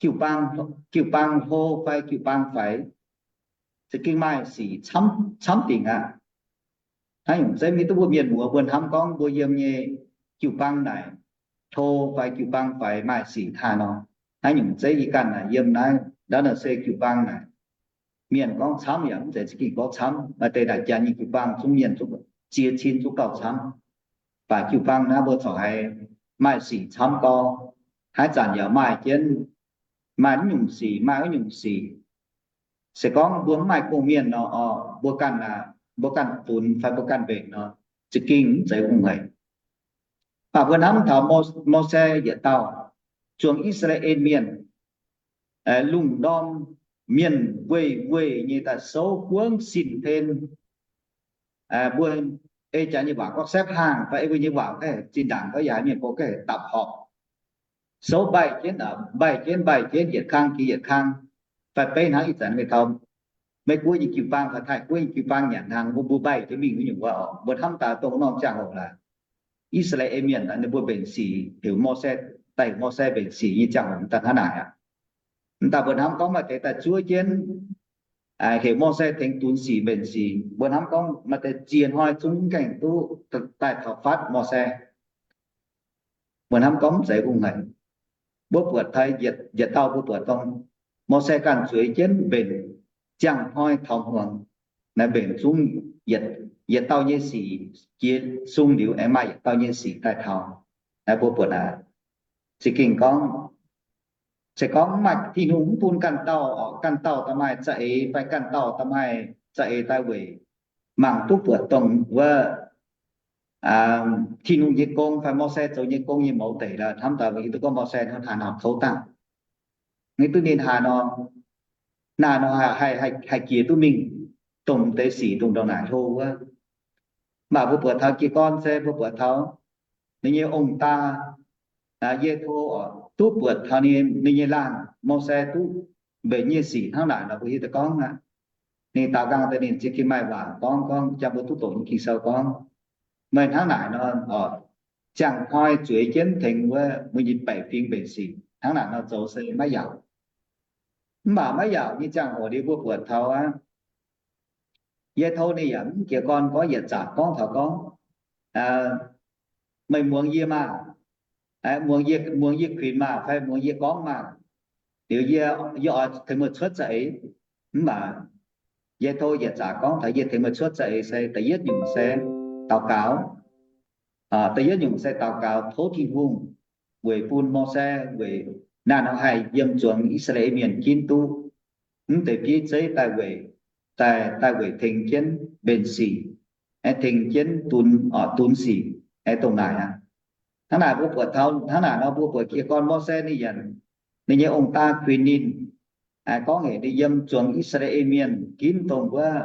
jiu-baang, jiu-baang hlo fai jiu-baang faix, za'gengh maaih sic camv, camv dingc aqv. Haaix nyungc zeiv maiv duqv mbuo mienh muoz mbuo hnamv gorngv mbuo yiem nyei jiu-baang naaic hlo fai jiu-baang faix maaih sic taaih nor. Haaix nyungc zeiv yie ganh naaic yiem naaiv ndau naaic se jiu-baang naaic, mienh gorngv camv yaac mv zeiz za'gengh gorngv camv. Maaih deix naaic janx nyei jiu-baang zungv mienh zungv ziex cin zungv gauh camv. Baac jiu-baang naaiv mbuo corc haiz maaih sic camv gau. Haaix zanc yaac maaih jienv, maaih mv nyungc sic, maaih wuov nyungc sic. Se gorngv mbuo mv maaih gong-mienh nor, mbuo ganh, mbuo ganh funx fai mbuo ganh mbenc nor, za'gengh mv zeiz hungh haic. Baac mbuo hnamv taux Mose yietc dauh zuangx I^saa^laa^en Mienh, lungh ndorm mienh weih weih nyei daaih souv buangv sin-pen, mbuo ei jaax nyei waac gorngv saepv haangh fai ei mbuo nyei waac gaengh zinh ndaangc gorngv yaac mienh gorngv gaengh dapc horpc, souv mbaih jienv, mbaih jienv, mbaih jienv, yietc kang jiex yietc kang, fai beiv hnangv ih zanc meih taux Meiv Guoqv nyei jiu-baang fai Taiv Guoqv nyei jiu-baang nyanc hnaangx, mbuo mbuo mbaih jienv mingh wuov nyungc wuov oc. Mbuo hnamv daaih dongh norm ziangh hoc laaix I^saa^laa^en Mienh ninh mbuo mbenc sic heuc Mose, daaih heuc Mose mbenc sic nyei ziangh hoc daaih hnangv naaic aqv. Mv daaih mbuo hnamv gorngv maaih deix daaih zuov jienv heuc Mose tengx dunx sic mbenc sic. Mbuo hnamv gorngv maaih deix ziex hnoi zungv mv gaengh duqv daaih taux fatv Mose. Mbuo hnamv gorngv mv zeiz hungh haic. Mbuo buatc taux yietc dauh mbuo buatc dongh Mose ganh zueiz jienv mbenc ziangh hnoi taux hmuangx, naaiv mbenc zungv yietc dauh nyei sic jiex sung liuz aengx maaih yietc dauh nyei sic daaih taux. Naaiv mbuo buatc aqv. Za'gengh gorngv, se gorngv mv maaih Tin-Hungh mv bun ganh dauh, ganh dauh da'maaih za'eix fai ganh dauh da'maaih za'eix daaih weic mangc duqv buatc dongh wuov Tin-Hungh nyei gong fai Mose zoux nyei gong nyei mouz deic laaix hnamv daaih mbuo hiuv duqv gorngv Mose hnangv haaix nor kouv dangh. Maiv duqv ninh haaix nor, naaiv nor haih jiex duqv mingh dongh deix sic dongh ndongc naaic hlo wuov. Mv baac mbuo buatc taux jiez gorn se mbuo buatc taux ninh nyei ong-daa Yetho duqv buatc taux ninh nyei laanh Mose duqv mbenc nyei sic hnangv naaic nor, mbuo hiuv duqv gorngv aqv. Ninh daaux nqaang daaih ninh za'gengh maaih waac gorngv, gorngv jangx mbuo duqv doqc nyei Ging-Sou gorngv, meih hnangv naaic nor, ziangh hnoi zueiz jienv tengx wuov mbuo nyei baeqc fingx mbenc sic hnangv naaic nor zoux se maiv yaauc. Mv baac maiv yaauc nyei ziangh hoc liuz mbuo buatc taux aqv, Yetho ninh yaac mv jiez gorn gorngv yietc zaqc gorngv taux gorngv, meih muangx yie maah, muangx yie, muangx yie kuinx maah, fai muangx yie gorngv maah, liuz yie, yie oix tengx meih cuotv za'eix. Mv baac Yetho yietc zaqc gorngv taux yie tengx meih cuotv za'eix se da'yietv nyungc se daux gaux. Da'yietv nyungc se daux gaux tov Tin-Hungh weic bun Mose weic naaiv nor haih yiem zuangx I^saa^laa^en Mienh ginv duqv mv deix bieiv zeiv daaih weic, daaih, daaih weic tengx jienv mbenc sic, aengx tengx jienv dunx, dunx sic, aengx dongh naaic aqv. Hnangv naaic mbuo buatc taux, hnangv naaic nor mbuo buatc jiez gorn Mose ninh yaac, ninh nyei ong-daa kuinx ninh, gorngv heuc ninh yiem zuangx I^saa^laa^en Mienh ginv dongh wuov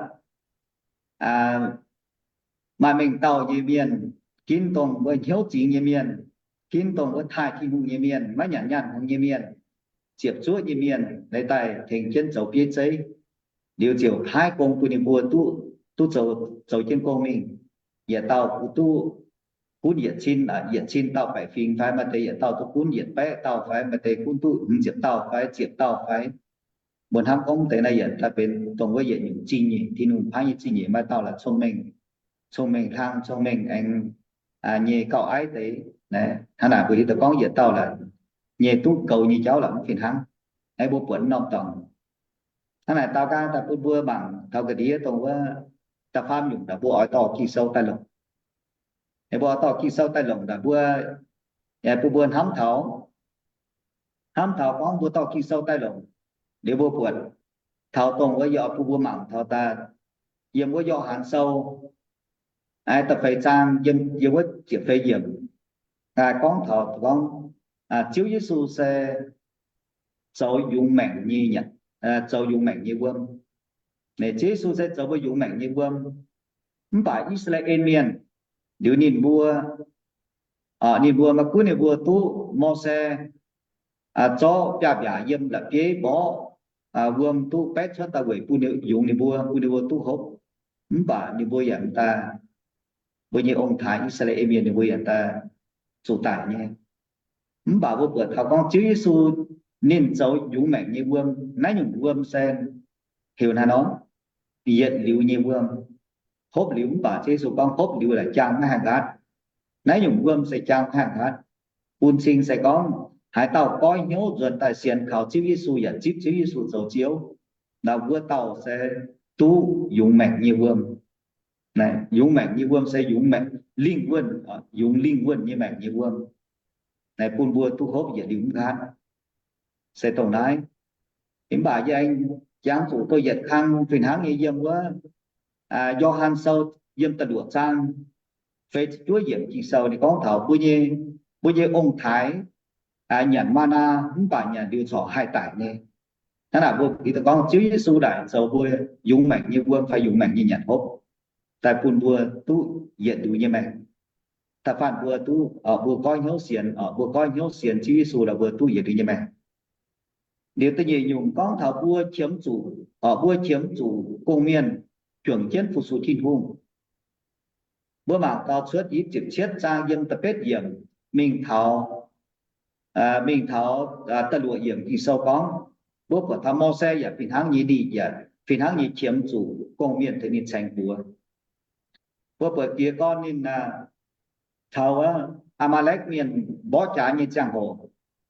maaih mengh dauh nyei mienh, ginv dongh wuov hnyouv zingx nyei mienh, ginv dongh wuov taaih Tin-Hungh nyei mienh, maiv nyanc nyaanh hngongx nyei mienh, ziepc zuoqv nyei mienh, leiz daaih tengx jienv zoux bieiv zeiv. Liuz ziouc paaiv gong bun ninh mbuo duqv, duqv zoux, zoux jienv gong mingh. Yietc dauh duqv gunv yietc cin, yietc cin dauh baeqc fingx fai maaih deix yietc dauh duqv gunv yietc baeqv dauh fai maaih deix gunv duqv hmz ziepc dauh fai ziepc dauh fai. Mbuo hnamv gorngv deix naaiv yietc daaih benx dongh wuov yietc nyungc zingh nyeic, Tin-Hungh paaiv nyei zingh nyeic, maaih dauh laaix cong-mengh, cong-mengh hlang, cong-mengh aengx nyei gauh aiv deix. Hnangv naaic mbuo hiuv duqv gorngv yietc dauh laaix nyei duqv goux nyei jauv laaix mv fih hnangv. Aeqv, mbuo buatc norm dorngx. Hnangv naaic daaux nqaang daaih bun mbuo mangc taux ga'ndiev dongh wuov da'faam nyungc naaic mbuo oix dorh Ging-Sou daaih longc. Aeqv, mbuo oix dorh Ging-Sou daaih longc naaic mbuo, bun mbuo hnamv taux, hnamv taux gorngv mbuo dorh Ging-Sou daaih longc, liuz mbuo buatc taux dongh wuov yie oix bun mbuo mangc taux daaih yiem wuov Yo^han Sou, da'feix zaang yiem, yiem wuov ziepc feix yiemc, gorngv taux gorngv Ziouv Yesu se zoux yungz maengc nyei, zoux yungz maengc nyei wuom. Ziouv Yesu se zoux mbuo yungz maengc nyei wuom. Mv baac I^saa^laa^en Mienh liuz ninh mbuo, ninh mbuo maiv gunv ninh mbuo duqv Mose zorqv biaav-mbiaac yiem la'bieiv mborqv wuom duqv baeqv cuotv daaih weic bun ninh, yungz ninh mbuo, bun ninh mbuo duqv hopv. Mv baac ninh mbuo yaac mv daaih, mbuo nyei ong-taaix I^saa^laa^en Mienh ninh mbuo yaac daaih zuqc daic nyei. Mv baac mbuo buatc taux gorngv Ziouv Yesu ninh zoux yungz maengc nyei wuom. Naaiv nyungc wuom se heuc naaiv nor, yietc liuz nyei wuom. Hopv liuz, mv baac Ziouv Yesu gorngv hopv liuz laaix jaang maiv haih nqaatv. Naaiv nyungc wuom se jaang maiv haih nqaatv. Bun cing se gorngv haaix dauh goiv hnyouv nzuonx daaih sienx kaux Ziouv Yesu yaac zipv Ziouv Yesu zoux Ziouv, naaiv wuov dauh se duqv yungz maengc nyei wuom. Yungz maengc nyei wuom se yungz maengc lingh wuonh, yungz lingh wuonh nyei maengc nyei wuom. Naaiv bun mbuo duqv hopv yietc liuz mv nqaatv. Se dongh naaiv. Mv baac yie aengx jangx zuqc dongh yietc kang fih hnangv nyei yiem wuov Yo^han Sou yiem da'luoqc zaang feix ziepc juov yiemc Ging-Sou ninh gorngv taux mbuo nyei, mbuo nyei ong-taaix nyanc maa^naa mv baac nyanc liuz corc haih daic nyei. Hnangv naaic mbuo hiuv duqv gorngv Ziouv Yesu naaic zoux mbuo yungz maengc nyei wuom fai yungz maengc nyei nyanc hopv, daaih bun mbuo duqv yietc liuz nyei maengc. Da'faanh mbuo duqv, mbuo goiv hnyouv sienx, mbuo goiv hnyouv sienx Ziouv Yesu lorqc, mbuo duqv yietc liuz nyei maengc. Liuz da'nyeic nyungc gorngv taux mbuo qiemx zuqc, mbuo qiemx zuqc gong-mienh juangc jienv fu-sux Tin-Hungh. Mbuo mangc gaax cuotv i ziepc cietv zaang yiem da'betv yiemc mingh taux, mingh taux da'luoqc yiemc Ging-Sou gorngv, mbuo buatc taux Mose yaac fih hnangv nyei ninh yaac fih hnangv nyei qiemx zuqc gong-mienh tengx ninh caengx buoz. Mbuo buatc jiez gorn ninh taux Aa^maa^lekv mienh mborqv jaax nyei ziangh hoc,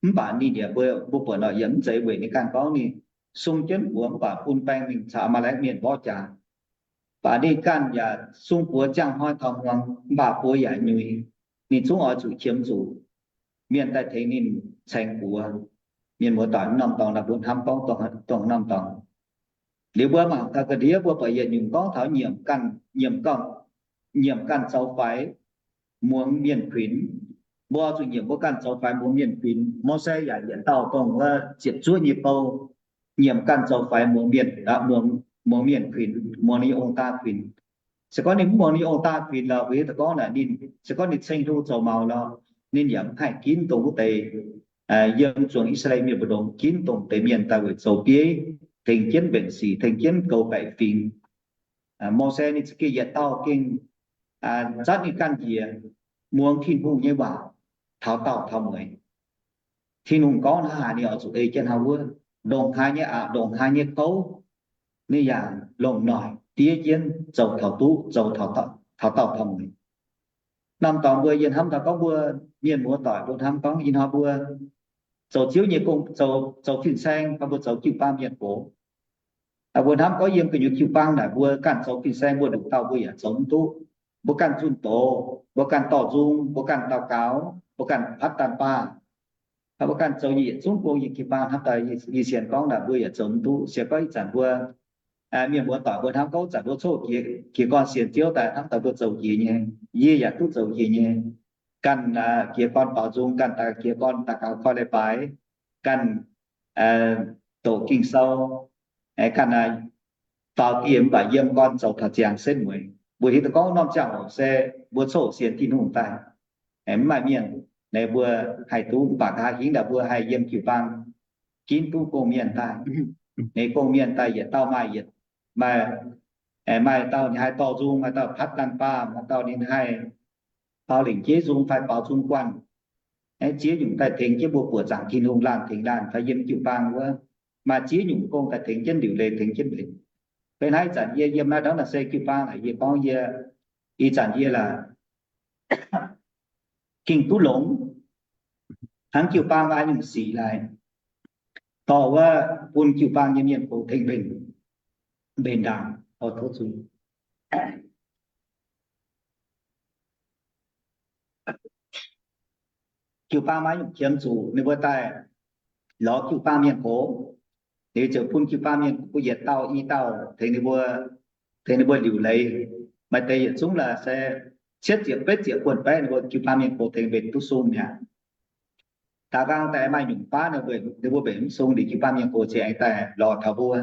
mv baac ninh yaac, mbuo buatc nor yaac mv zeiz weic ninh ganh gorngv ninh sung jienv buoz mv baac bun baeng mingh caux Aa^maa^lekv mienh mborqv jaax. Mv baac ninh ganh yaac sung buoz ziangh hnoi taux hmuangx, mv baac buoz yaac nyuix. Ninh zungv oix zuqc qiemx zuqc mienh daaih tengx ninh caengx buoz. Mienh muoz-doic, norm dorngx naaic mbuo hnamv gorngv dongh norm dorngx. Liuz mbuo mangc taux ga'ndiev mbuo buatc yietc nyungc gorngv taux nyiemc ganh, nyiemc ganh, nyiemc ganh zoux faix muangx mienh kuinx. Mbuo zuqc nyiemc mbuo ganh zoux faix muangx mienh kuinx. Mose yaac yietc dauh dongh wuov ziepc zuoqv nyei bou, nyiemc ganh zoux faix muangx mienh, muangx mienh kuinx, muangx ninh nyei ong-daa kuinx. Se gorngv ninh mv muangx ninh nyei ong-daa kuinx lorqc, mbuo hiuv duqv gorngv naaic ninh, se gorngv ninh ceng hlo zoux maux lorqc, ninh yaac mv haih ginv dongh wuov deix, yiem zuangx I^saa^laa^en mienh mbu'ndongx ginv dongh deix mienh daaih weic zoux bieiv, tengx jienv mbenc sic, tengx jienv goux baeqc fingx. Mose ninh za'gengh yietc dauh gengh zatv ninh ganh njiec muangx Tin-Hungh nyei waac taux daauh taux mueiz. Tin-Hungh gorngv haaix, ninh oix zuqc ei jienv hnangv wuov. Ndongc haaix nyei aqc, ndongc haaix nyei kouv, ninh yaac longc noic diev jienv zoux taux duqv, zoux taux daauh taux mueiz. Norm dorngx mbuo yie hnamv taux gorngv mbuo mienh muoz-doic mbuo hnamv gorngv ih hnoi mbuo zoux Ziouv nyei gong, zoux fin-saeng, fai mbuo zoux jiu-baang mienh gox. Mbuo hnamv gorngv yiem gu'nyuoz jiu-baang naaic mbuo ganh zoux fin-saeng mbuo nduqc dauh mbuo yaac zoux mv duqv. Mbuo ganh zunh doz, mbuo ganh dorh nzung, mbuo ganh daux gaux, mbuo ganh patv daanh baah, mbuo ganh zoux yietc zungv gong yiem jiu-baang. Hnamv daaih yie sienx gorngv naaic mbuo yaac zoux mv duqv. Se gorngv ih zanc mbuo mienh muoz-doic mbuo hnamv gorngv zanc mbuo coqv jiez gorn sienx Ziouv daaih hnamv daaih mbuo zoux jiex nyei. Yie yaac duqv zoux jiex nyei. Ganh jiez gorn baaux nzung, ganh daaih jiez gorn daux gaux koi leiz-baaix, ganh doqc Ging-Sou, ganh faaux dieh mv baac yiem gorn zoux taux ziangx setv mueiz. Mbuo hiuv duqv gorngv norm ziangh hoc se mbuo coqv sienx Tin-Hungh daaih, mv maaih mienh, naaiv mbuo haih duqv. Mv baac nqa'haav hingv naaic mbuo haih yiem jiu-baang ginv duqv gong-mienh daaih. Naaiv gong-mienh daaih yietc dauh maaih, maaih, maaih dauh ninh haih dorh nzung, maaih dauh patv daanh baah, maaih dauh ninh haih baaux lengc jeiv nzung fai baaux nzung guanh. Ziex nyungc daaih tengx jienv mbuo buoqc zaangc Tin-Hungh laanh tengx laanh fai yiem jiu-baang wuov, maaih ziex nyungc gong daaih tengx jienv liuc leiz, tengx jienv mbenc. Beiv naaiv ih zanc yie yiem naaiv ndortv naaic se jiu-baang naaic, yie gorngv yie, ih zanc yie laaix gengh duqv longx hnangv jiu-baang maaih nyungc sic laaix dorh wuov bun jiu-baang nyei mienh goux tengx mbenc, mbenc ndaangc. Jiu-baang maaih nyungc qiemx zuqc ninh mbuo daaih lorz jiu-baang mienh gox, liuz ziouc bun jiu-baang mienh gox yietc dauh i dauh tengx ninh mbuo, tengx ninh mbuo liuc leiz. Maaih deix yietc zungv laaix se cietv ziepc betv ziepc buonc baeqv ninh mbuo jiu-baang mienh gox tengx mbenc duqv sung mi'aqv. Da'nqaang daaih maaih nyungc baav ninh mbuo mbenc mv sung, liuz jiu-baang mienh gox ziouc aengx daaih lorz taux mbuo,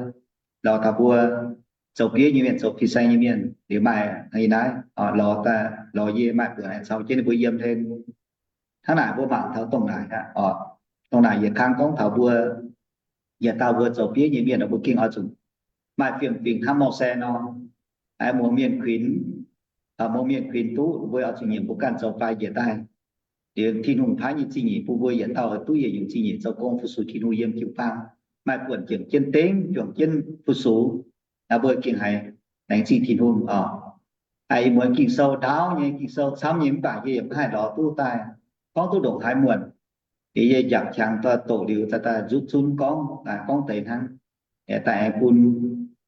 lorz taux mbuo zoux bieiv nyei mienh, zoux fin-saeng nyei mienh, liuz maaih ih naaiv lorz daaih, lorz yie maaih buonc aengx caux jienv ninh mbuo yiem hlen. Hnangv naaic mbuo mangc taux dongh naaic aqv oc. Dongh naaic yietc kang gorngv taux mbuo yietc dauh mbuo zoux bieiv nyei mienh, mbuo gengh oix zuqc maaih fiem-fingx hnangv Mose nor, muangx mienh kuinx, muangx mienh kuinx duqv, mbuo oix zuqc nyiemc mbuo ganh zoux fai njiec daaih. Liuz Tin-Hungh paaiv nyei zingh nyeic bun mbuo yietc dauh duqv yietc nyungc zingh nyeic zoux gong fu-sux Tin-Hungh yiem jiu-baang, maaih buonc juangc jienv dengv, juangc jienv fu-sux, mbuo gengh haiz laengz zingh Tin-Hungh oc. Ih muonz Ging-Sou ndaauv nyei, Ging-Sou camv nyei, mv baac yie yaac maiv haih lorz duqv daaih gorngv duqv ndongc haaix muonc. Liuz yie jangx qangx doix-doqc liuz daaih nzutv zunv gorngv, gorngv deix hnangv. Daaih aengx bun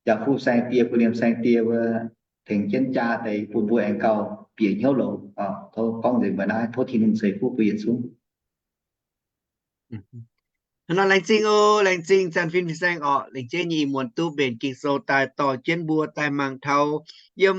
jaa-fuqv saeng-die, bun liemh saeng-die wuov tengx jienv jaa deix bun mbuo aengx gauh bieqc hnyouv longx. Tov gorngv nzengc mbuo naaiv, tov Tin-Hungh ceix fuqv bun yietc zungv. Hnangv nor laengz zingh oc, laengz zingh zanc fin-saeng orqc, laengz zingh nyei ih muonz duqv mbenc Ging-Sou daaih dorh jienv mbuo daaih mangc taux yiem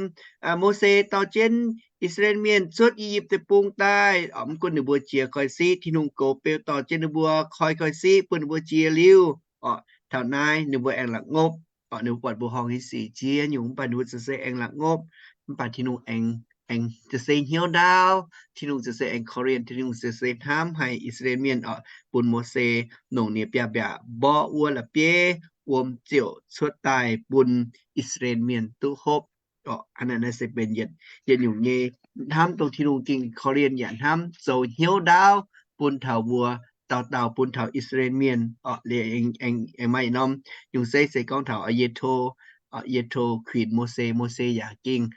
Mose dorh jienv I^saa^laa^en Mienh cuotv I^yipv Deic-Bung daaih, mv gunv ninh mbuo jiex koiv-siqv, Tin-Hungh goux beu dorh jienv ninh mbuo koi koiv-siqv bun ninh mbuo jiex liuz, orqc, taux naaiv ninh mbuo aengx la'ngopv. Orqc, ninh mbuo buatc mbuoqc horngh nyei sic jiex nyungc, mv baac ninh mbuo za'gengh aengx la'ngopv. Mv baac Tin-Hungh aengx, aengx za'gengh hnyouv ndaauv, Tin-Hungh za'gengh aengx korv-lienh, Tin-Hungh za'gengh hnamv haic I^saa^laa^en Mienh, orqc, bun Mose longc ninh biaav-mbiaac mborqv wuov la'bieiv wuom ziouc cuotv daaih bun I^saa^laa^en Mienh duqv hopv. Orqc, hnangv naaiv se benx yietc nyungc nyei hnamv dongh Tin-Hungh gengh korv-lienh yaac hnamv zoux hnyouv ndaauv bun taux mbuo dauh dauh, bun taux I^saa^laa^en Mienh. Orqc, liuz aengx maaih norm nyungc zeiv se gorngv taux Yetv^to, Yetv^to kuinx Mose, Mose yaac gengh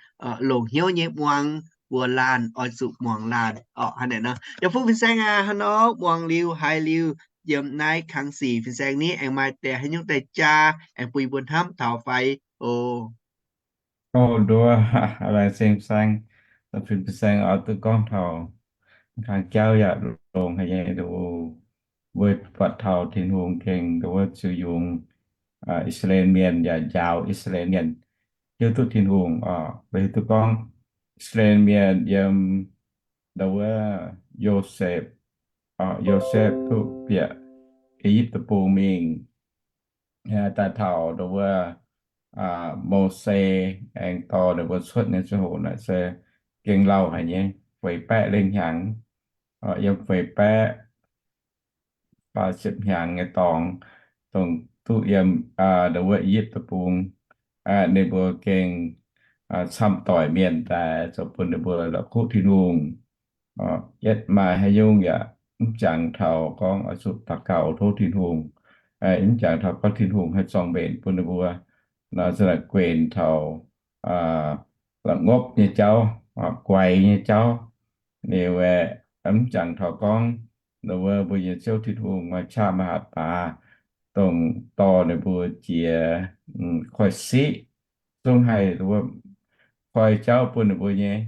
longc hnyouv nyei muangx mbuox laanh oix zuqc muangx laanh. Orqc, hnangv naaiv nor, yaac fuqv fin-saeng aac, hnangv nor muangx liuz haiz liuz yiem naaiv kangx sic fin-saeng ni aengx maaih deix haaix nyungc daaih jaa aengx bun yie mbuo hnamv taux fai oc. Oc, nduov, laengz zingh fin-saeng, fin-saeng oix duqv gorngv taux kangx jauv yaac longx haic nyei, mbuo buatc taux Tin-Hungh gengh nduov ziux yungz I^saa^laa^en Mienh yaac njaaux I^saa^laa^en Mienh hiuv duqv Tin-Hungh. Orqc, mbuo hiuv duqv gorngv I^saa^laa^en Mienh yiem nduov Yosepv, Yosepv duqv bieqc I^yipv Deic-Bung mingh daaih taux nduov Mose aengx dorh ninh mbuo cuotv nyei ziangh hoc naaic se gengh lauh haic nyei, feix baeqv lengh hnyangx. Yiem feix baeqv faah ziepc hnyangx nyei dorngx, dongh duqv yiem nduov I^yipv Deic-Bung, ninh mbuo gengh camv doic mienh daaih zoux bun ninh mbuo la'kuqv Tin-Hungh. Yietv maaih haaix nyungc yaac mv jangx taux gorngv oix zuqc daux gaux tov Tin-Hungh. Mv jangx taux gorngv Tin-Hungh haih zorng-mbenc bun ninh mbuo nor, se naaic guenx taux la'ngopv nyei jauv, guaix nyei jauv. Liuz aeqv, mv jangx taux gorngv nduov mbuo nyei Ziouv Tin-Hungh maaih qaqv maaih hatc baax, dongh dorh ninh mbuo jiex koiv-siqv, zungv haih nduov koi jauv bun ninh mbuo nyei.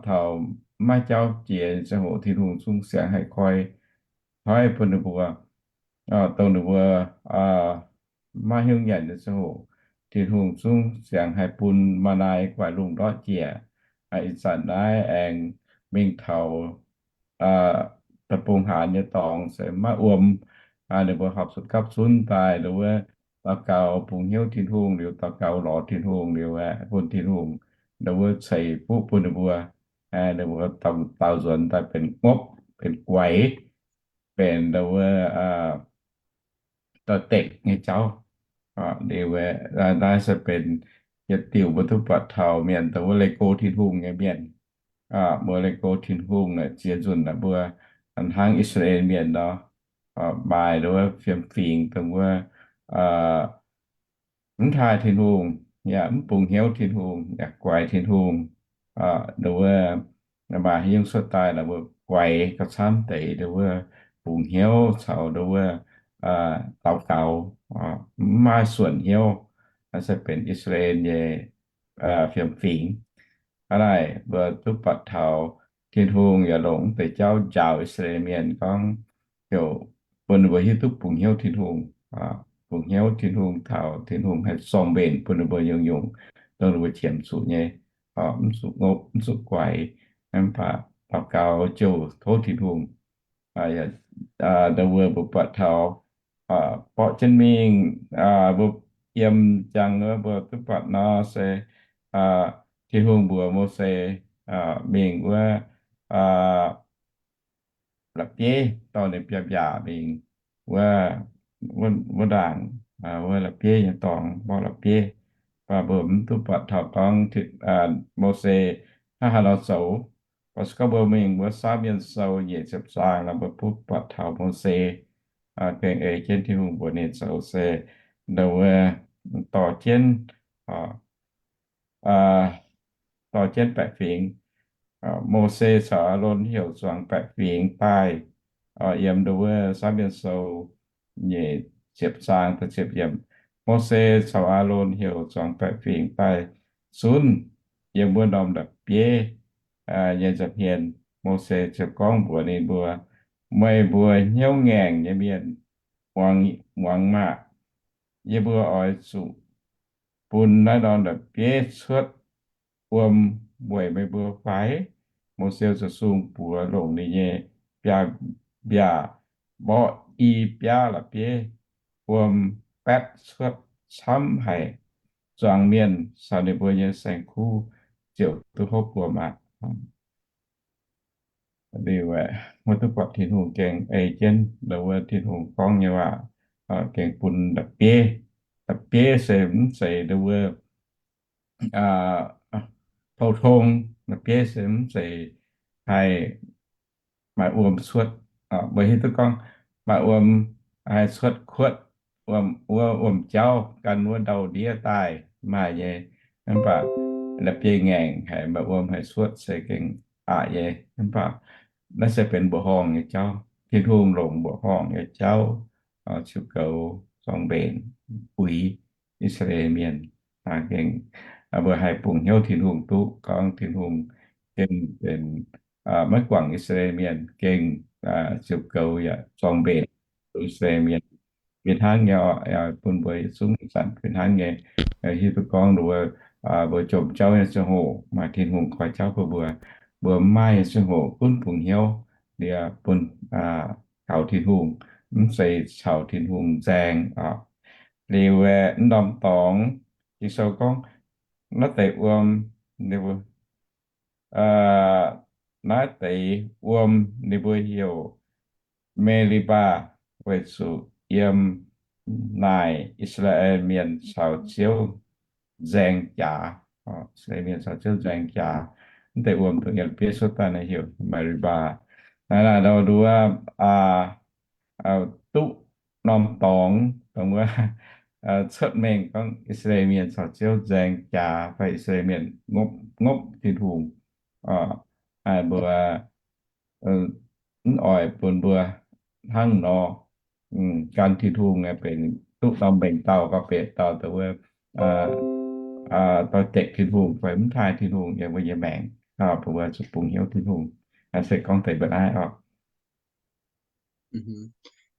Taux maiv jauv jiex ziangh hoc Tin-Hungh zungv siangx haih koi, koi bun ninh mbuo. Dongh ninh mbuo maiv hnyouv nyanc nyei ziangh hoc, Tin-Hungh zungv siangx haih bun maa^naa guaax lungh ndortv jiex. Ih zanc naaiv aengx mingh taux deic-bung haanz nyei dorngx se maiv wuom. Ninh mbuo horpc zuqc gapv zunv daaih nduov daux gaux bungx hnyouv Tin-Hungh liuz, daux gaux lorz Tin-Hungh liuz aeqv, bun Tin-Hungh nduov ceix fuqv bun ninh mbuo. Ninh mbuo daaux nzuonx daaih benx ngopv, benx guaix, benx nduov doix-dekc nyei jauv. Liuz naaiv se benx yietc diuc mbuo duqv buatc taux mienh dongh wuov leih go Tin-Hungh nyei mienh. Mbuo leih go Tin-Hungh naaic ziex nzunc naaic mbuo hnangv I^saa^laa^en Mienh nor, maaih nduov fiem-fingx dongh wuov mv taaih Tin-Hungh, yaac mv bungx hnyouv Tin-Hungh, yaac guaix Tin-Hungh. Nduov maaih haaix nyungc cuotv daaih naaic mbuo guaix gauh camv deix nduov bungx hnyouv caux nduov daux gaux, mv maaih suonc hnyouv. Naaiv se benx I^saa^laa^en nyei fiem-fingx. Hnangv naaic mbuo duqv buatc taux Tin-Hungh yaac longc mv deix jauv njaaux I^saa^laa^en Mienh gorngv heuc bun ninh mbuo hiuv duqv bungx hnyouv Tin-Hungh, bungx hnyouv Tin-Hungh taux Tin-Hungh haih zorng-mbenc bun ninh mbuo nyungc-nyungc dongh ninh mbuo qiemx zuqc nyei. mv zuqc ngopv, mv zuqc guaix. Mv baac daux gaux jouh tov Tin-Hungh. Ndau wuov mbuo buatc taux borqv jienv mingh, mbuo yiem jangx wuov mbuo duqv buatc nor se Tin-Hungh mbuox Mose mingh wuov la'bieiv, dorh ninh biaa mbiaac mingh wuov, wuov ndaangc, wuov la'bieiv nyei dorngx, mborqv la'bieiv. Mv baac mbuo mv duqv buatc taux gorngv Mose hnangv haaix nor zoux. Mv baac se gorngv mbuo mingh wuov Saav Mienh Sou nyeic ziepc zaang nor, mbuo duqv buatc taux Mose gengh ei jienv Tin-Hungh mbuox ninh zoux se ndau wuov dorh jienv dorh jienv baeqc fingx. Mose caux Aalon heuc zuangx baeqc fingx daaih. Yiem ndau wuov Saav Mienh Sou nyeic ziepc zaang da'ziepc yiemc, Mose caux Aalon heuc zuangx baeqc fingx daaih zunv yiem wuov norm la'bieiv nyei nza'hmien. Mose ziouc gorngv mbuox ninh mbuo, Meih mbuo hnyouv ngaengc nyei mienh, muangx maah! Yie mbuo oix zuqc bun naaiv norm la'bieiv cuotv wuom weic meih mbuo fai? Mose ziouc sung buoz longc ninh nyei biaa mbiaac mborqv i biaav la'bieiv, wuom baetv cuotv camv haic. Zuangx mienh caux ninh mbuo nyei saeng-kuv ziouc duqv hopv wuom aqv. Liuz, mbuo duqv buatc Tin-Hungh gengh ei jienv ndau wuov Tin-Hungh gorngv nyei waac, gengh bun la'bieiv. La'bieiv se mv zeiz ndau wuov pou-tong, la'bieiv se mv zeiz haih maaih wuom cuotv. Mbuo hiuv duqv gorngv maaih wuom haih cuotv kuotv, wuom, wuov wuom-jauv gan wuov ndau-ndiev daaih maaih nyei. Mv baac la'bieiv ngaengc haic, maaih wuom haih cuotv se gengh aqc nyei. Mv baac naaiv se benx mbuoqc horngh nyei jauv. Tin-Hungh longc mbuoqc horngh nyei jauv ziux goux zorng mbenc uix I^saa^laa^en Mienh. Gengh mbuo haih bungx hnyouv Tin-Hungh duqv gorngv Tin-Hungh gengh benx maiv guangc I^saa^laa^en Mienh, gengh ziux goux yaac zorng mbenc I^saa^laa^en Mienh. Fih hnangv nyei oc, bun mbuo yietc zungv ih zanc fih hnangv nyei hiuv duqv gorngv mbuo, mbuo jomc jauv nyei ziangh hoc maaih Tin-Hungh koi jauv bun mbuo. Mbuo mv maaih nyei ziangh hoc gunv bungx hnyouv liuz bun kaux Tin-Hungh, mv zeiz caux Tin-Hungh nzaeng oc. Liuz aeqv, m'normh dorngx Ging-Sou gorngv naaiv deix wuom, naaiv deix wuom ninh mbuo heuc Me^li^mbaa, weic zuqc yiem naaic I^saa^laa^en Mienh caux Ziouv nzaeng jaax. I^saa^laa^en Mienh caux Ziouv nzaeng jaax. Mv deix wuom dongh yiem la'bieiv cuotv daaih naaiv heuc Me^li^mbaa. Naaiv naaic ndau wuov duqv norm dorngx dongh wuov cuotv mengh gorngv I^saa^laa^en Mienh caux Ziouv nzaeng jaax fai I^saa^laa^en Mienh ngopv, ngopv Tin-Hungh. Mbuo mv oix bun mbuo hnangv nor gan Tin-Hungh benx duqv norm mengh dauh gauh benx dauh dongh wuov doix-dekc Tin-Hungh fai mv taaih Tin-Hungh yiem mbuo nyei maengc. Bun mbuo zuqc bungx hnyouv Tin-Hungh. Se gorngv deix mbuo naaiv oc.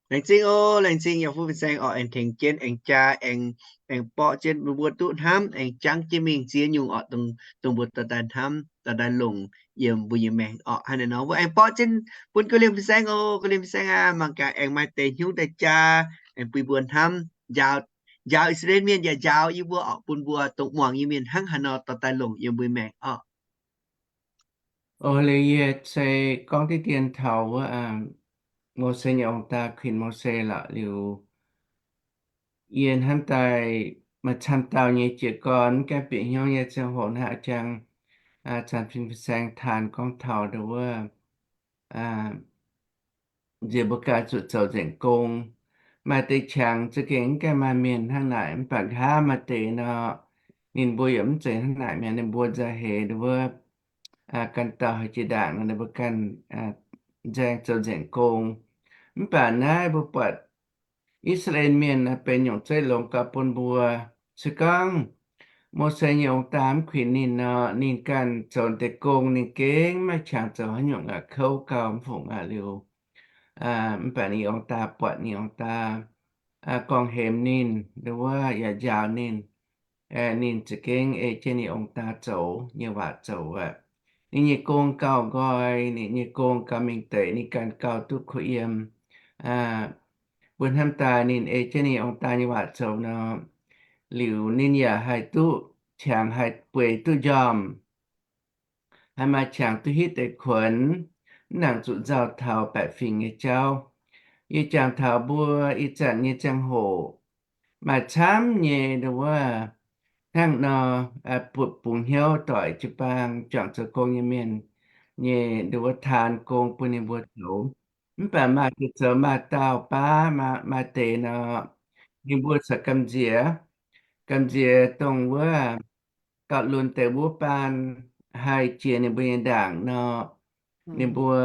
Laengz zingh oc, laengz zingh yiem fuqv fin-saeng oc, aengx tengx jienv aengx jaa, aengx, aengx borqv jienv mbuo duqv hnamv, aengx jangv jienv mingh ziex nyungc oc, dongh mbuo dorh daaih hnamv, dorh daaih longc yiem mbuo nyei maengc oc. Hnangv naaiv nor mbuo aengx borqv jienv bun gauh liemh fin-saeng oc, gauh liemh fin-saeng aac, mangc gaax aengx maaih deix hnyouv daaih jaa, aengx bun mbuo hnamv njaaux, njaaux I^saa^laa^en Mienh yaac njaaux yie mbuo oc, bun mbuo dongh muangx nyei mienh hnangv haaix nor dorh daaih longc yiem mbuo maengc oc. O, liuz yie se gorngv diqv dien taux wuov Mose nyei ong-daa kuinx Mose lorqc liuz, yie hnamv daaih maaih camv dauh nyei jiez gorn mv gaengh bieqc hnyouv nyei ziangh hoc naaiv a'jang zanc fin-saeng taan gorngv taux ndau wuov nziex mbuo ganh zuqc zoux nzengc gong. Maaih deix qangx za'gengh mv gaengh maaih mienh hnangv naaic, mv baac nqa'haav maaih deix nor, ninh mbuo yaac mv zeiz hnangv naaic mi'aqv. Ninh mbuo nzauh heix ndau wuov ganh dauh haaix jiex ndaangc nor, ninh mbuo ganh nzaeng zoux nzengc gong. Mv baac naaiv mbuo buatc I^saa^laa^en Mienh naaiv benx nyungc zeiv longx gauh bun mbuo. Se gorngv Mose nyei ong-daa mv kuinx ninh nor, ninh ganh zoux deix gong ninh gengh maiv qangx zoux haaix nyungc aqv, kouv gauh mv fungc aqv. Liuz mv baac ninh ong-daa buatc, ninh ong-daa gorngv hemx ninh, ndau wuov yaac njaaux ninh. ninh za'gengh ei jienv ninh ong-daa zoux nyei waac zoux aqv. Ninh nyei gong gauh nqoi, ninh nyei gong gauh mingh deic, ninh ganh gauh duqv kuh yiem. Mbuo hnamv daaih ninh ei jienv ninh ong-daa nyei waac zoux nor, liuz ninh yaac haih duqv qangx, haih bueix duqv njormh, haih maaih qangx duqv hitv deix kuonx, mv nangc zuqc nzauh taux baeqc fingx nyei jauv. Yie jangx taux mbuo ih zanc nyei ziangh hoc maaih camv nyei nduov, hnangv nor, butv bungx hnyouv doic jiu-baang juangc zoux gong nyei mienh nyei nduov taan gong bun ninh mbuo zoux. Mv baac maaih zoux maaih dauh baav, maaih deix nor, ninh mbuo corc gamh nziex, gamh nziex dongh wuov gauh lunx deix wuov baan haih jiex ninh mbuo nyei ndaangc nor, ninh mbuo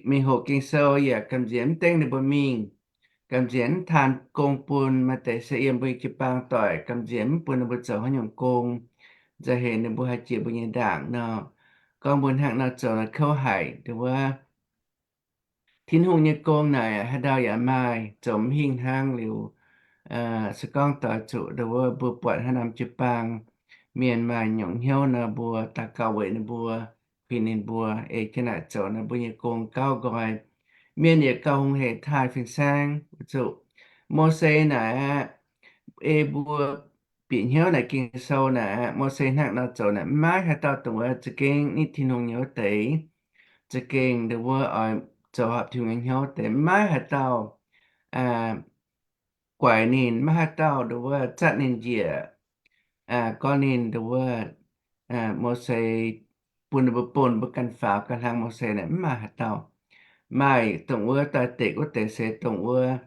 mingh hoqc Ging-Sou yaac gamh nziex mv dengv ninh mbuo mingh, gamh nziex mv taan gong bun. Maaih deix se yiem mbuo nyei jiu-baang doic gamh nziex mv bun ninh mbuo zoux haaix nyungc gong, nzauh heix ninh mbuo haih jiex mbuo nyei ndaangc nor. Gorngv mbuo hnangv nor zoux nor kouv haic nduov. Tin-Hungh nyei gong naaic haaix ndau yaac maaih, zoux mv hingh hnangv liuz. Se gorngv doix zuqc nduov mbuo buatc haaix norm jiu-baang mienh maaih nyungc hnyouv nor, mbuo daux gaux weic ninh mbuo, kuinx ninh mbuo, ei jienv naaic zoux nor, mbuo nyei gong gauh nqoi. Mienh yietc gauh hungh hec taaih fin-saeng. Weic zuqc Mose naaic aqv, ei mbuo bieqc hnyouv naaic Ging-Sou naaic aqv, Mose hnangv nor zoux naaic, mv maaih haaix dauh dongh wuov za'gengh nitv Tin-Hungh nyei wuov deix, za'gengh nduov oix zoux horpc Tin-Hungh nyei hnyouv deix, mv maaih haaix dauh guaix ninh, mv maaih haaix dauh nduov zatv ninh njiec, gorngv ninh nduov, Mose bun ninh mbuo, bun mbuo ganh faaux ganh hlang Mose naaic, mv maaih haaix dauh. Maaih dongh wuov doix-dekc wuov deix se dongh wuov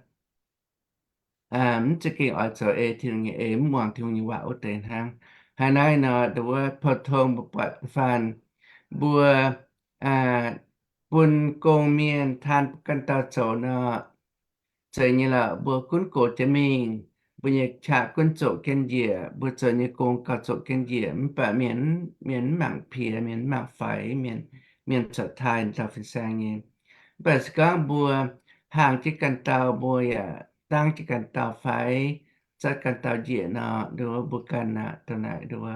mv za'gengh oix zoux ei Tin-Hungh nyei ei, mv muangx Tin-Hungh nyei waac wuov deix hnangv. Haaix naaiv nor, nduov pou-tong mbuo buatc da'faanh mbuo bun gong mienh taan ganh dauh zoux nor, zeiz nyei lorqc, mbuo gunv gox jienv mingh, mbuo nyei qaqv gunv zoqc jienv njiec, mbuo zoux nyei gong gauh zoqc jienv njiec, mv baac mienh, mienh mv mangc piex, mienh mv mangc faix, mienh, mienh corc taaih dauh fin-saeng nyei. Mv baac se gorngv mbuo hlang jienv ganh dauh, mbuo yaac dangv jienv ganh dauh fai zatv ganh dauh njiec nor, nduov mbuo ganh aqv, dongh naaic nduov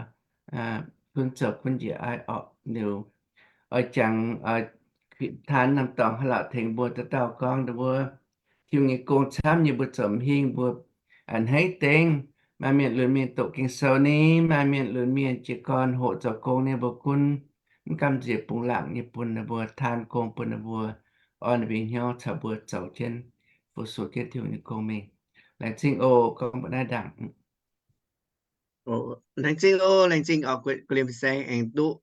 gunv zoux gunv njiec aiv orqc. Liuz oix jangx, oix taan norm dorngx haaix lauc tengx mbuo dauh dauh gorngv nduov Tin-Hungh nyei gong camv nyei, mbuo zoux mv hingh, mbuo a'hneiv dengv. Maaih mienh lunx mienh doqc Ging-Sou ni, maaih mienh lunx mienh jiez gorn hoqc zoux gong ni, mbuo gunv mv gamh nziex bungx laangc nyei bun ninh mbuo, taan gong bun ninh mbuo, orn ninh mbuo hnyouv caux mbuo zoux jienv, fu-sux jienv Tin-Hungh nyei gong mingh. Laengz zingh oc. Gorngv mbuo naaiv ndaangc. Laengz zingh oc, laengz zingh oc, guei liemh fin-saeng aengx duqv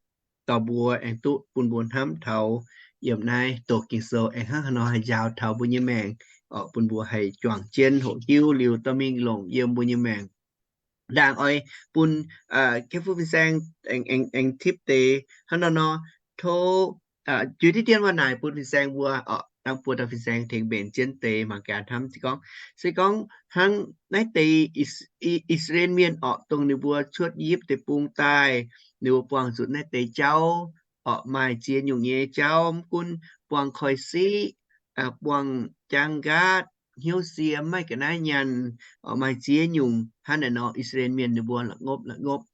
dorh mbuo, aengx duqv bun mbuo hnamv taux yiem naaiv doqc Ging-Sou aengx hnangv haaix nor haih njaaux taux mbuo nyei maengc, orqc, bun mbuo haih juangc jienv hoqc hiuv liuz dorh mingh longc yiem mbuo nyei maengc. Ndaangc oix bun Kepv Fu fin-saeng aengx, aengx, aengx tipv deix hnangv nor nor, tov juix diqv dien waac naaic bun fin-saeng mbuo, orqc, dangh buo dauh fin-saeng tengx mbenc jienv deix mangc gaax hnamv se gorngv, se gorngv hnangv naaiv deix I, I, I^saa^laa^en Mienh, orqc, dongh ninh mbuo cuotv I^yipv Deic-Bung daaih, ninh mbuo buangh zuqc naaiv deix jauv, orqc, maaih ziex nyungc nyei jauv, mv gunv buangh koiv-siqv, buangh jaang nqaatv, hnyouv sie, maiv ga'naaiv nyanc, orqc, maaih ziex nyungc hnangv naaic nor, I^saa^laa^en Mienh ninh mbuo la'ngopv la'ngopv.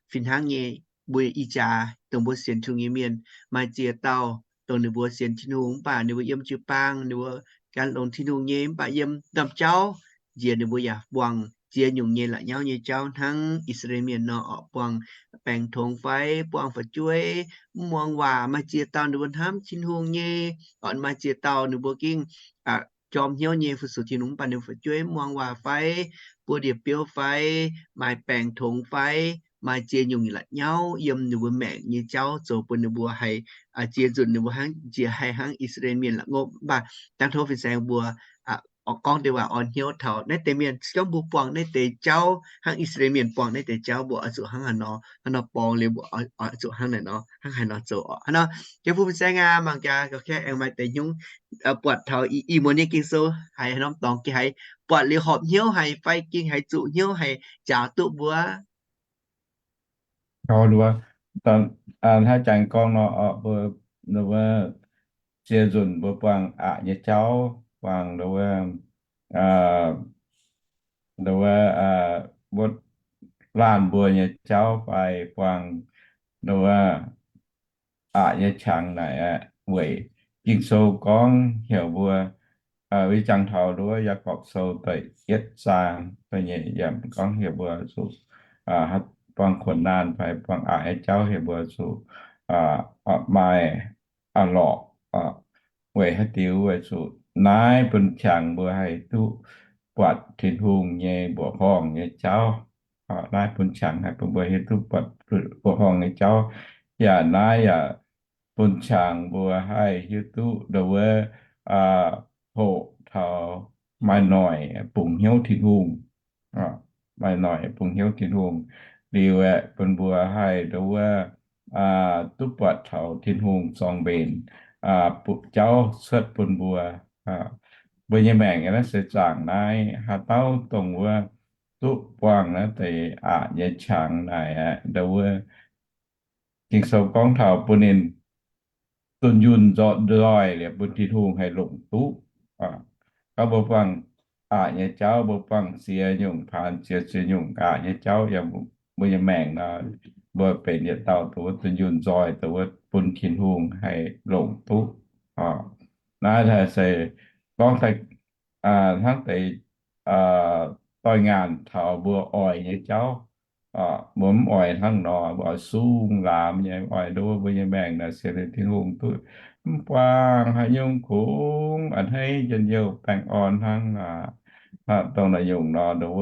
Fih hnangv nyei, mbuo ih jaax dongh mbuo sienx Tin-Hungh nyei mienh, maaih ziex dauh dongh ninh mbuo sienx Tin-Hungh mv baac ninh mbuo yiem jiu-baang, ninh mbuo gan longx Tin-Hungh nyei, mv baac yiem norm jauv njiec ninh mbuo yaac buangh ziex nyungc nyei la'nyauv nyei jauv hnangv I^saa^laa^en Mienh nor, orqc, buangh baengc tongx fai buangh fu'jueiv, mv muangx waac. Maaih ziex dauh ninh mbuo hnamv Tin-Hungh nyei, orqc, maaih ziex dauh ninh mbuo gengh jorm hnyouv nyei fu-sux Tin-Hungh mv baac ninh mbuo fu'jueiv mv muangx waac fai buo ndie-biouv fai maaih baengc tongx fai maaih ziex nyungc la'nyauv yiem ninh mbuo maengc nyei jauv zoux bun ninh mbuo haih ziex nzunc ninh mbuo hnangv, njiec haih hnangv I^saa^laa^en Mienh la'ngopv. Mv baac dangh tov fin-saeng mbuo gorngv deix waac orn hnyouv taux naaiv deix mienh, se gorngv mbuo buangh naaiv deix jauv hnangv I^saa^laa^en Mienh buangh naaiv deix jauv, mbuo oix zuqc hnangv haaix nor, hnangv nor borngz liuz mbuo oix zuqc hnangv naaic nor, hnangv haaix nor zoux orqc. Hnangv nor, Kepv Fu fin-saeng aac, mangc gaax gauh kaav aengx maaih deix hnyouv buatc taux ih, ih muonz nyei Ging-Sou haiz haaix norm dorngx gengh haiz buatc liuz horpc hnyouv haic fai gengh haiz zuqc hnyouv haic njaaux duqv mbuo. Hnangv jangx gorngv nor, mbuo, wuov, ziex nzunc mbuo buangh aqc nyei jauv, buangh wuov, wuov, wuov laanh mbuo nyei jauv fai buangh nduov aqc nyei qangx naaic aqv. Weic Ging-Sou gorngv heuc mbuo, wei jangx taux nduov Yaagorpc Sou da'yietv zaang da'nyeic yiemc gorngv heuc mbuo zuqc buangh kuonx naanh fai buangh aqc nyei jauv heuc mbuo zuqc maaih a'lorqc. Weic haaix diuc? Weic zuqc naaiv bun qangx mbuo haih duqv buatc Tin-Hungh nyei mbuoqc horngh nyei jauv. Naaiv bun qangx haih bun mbuo hiuv duqv buatc mbuoqc horngh nyei jauv. Yaac naaiv yaac bun qangx mbuo haih hiuv duqv nduov hoqc taux maaih noic bungx hnyouv Tin-Hungh. Maaih noic bungx hnyouv Tin-Hungh liuz aeqv, bun mbuo haih nduov duqv buatc taux Tin-Hungh zorng mbenc jauv cuotv bun mbuo. Mbuo nyei maengc naaiv se zaangc naaiv haaix dauh dongh wuov duqv buangh naaiv deix aqc nyei qangx naaic aeqv, nduov Ging-Sou gorngv taux bun ninh dunh yunh nzoih liuz bun Tin-Hungh haih longc duqv. Gorngv mbuo buangh aqc nyei jauv, mbuo buangh ziex nyungc paanx ziex, ziex nyungc aqc nyei jauv yiem mbuo nyei maengc nor, mbuo benx yietc dauh dongh wuov dunh yunh nzoih dongh wuov bun Tin-Hungh haih longc duqv. Naaiv se gorngv hnangv deix doix-ngaanc taux mbuo oix nyei jauv. Mbuo mv oix hnangv nor, mbuo oix sung laamz nyei, oix nduov mbuo nyei maengc naaic sienx liuz Tin-Hungh duqv mv buangh haaix nyungc kungx a'hneiv njien-youh baengh orn hnangv. Dongh naaiv nyungc nor, nduov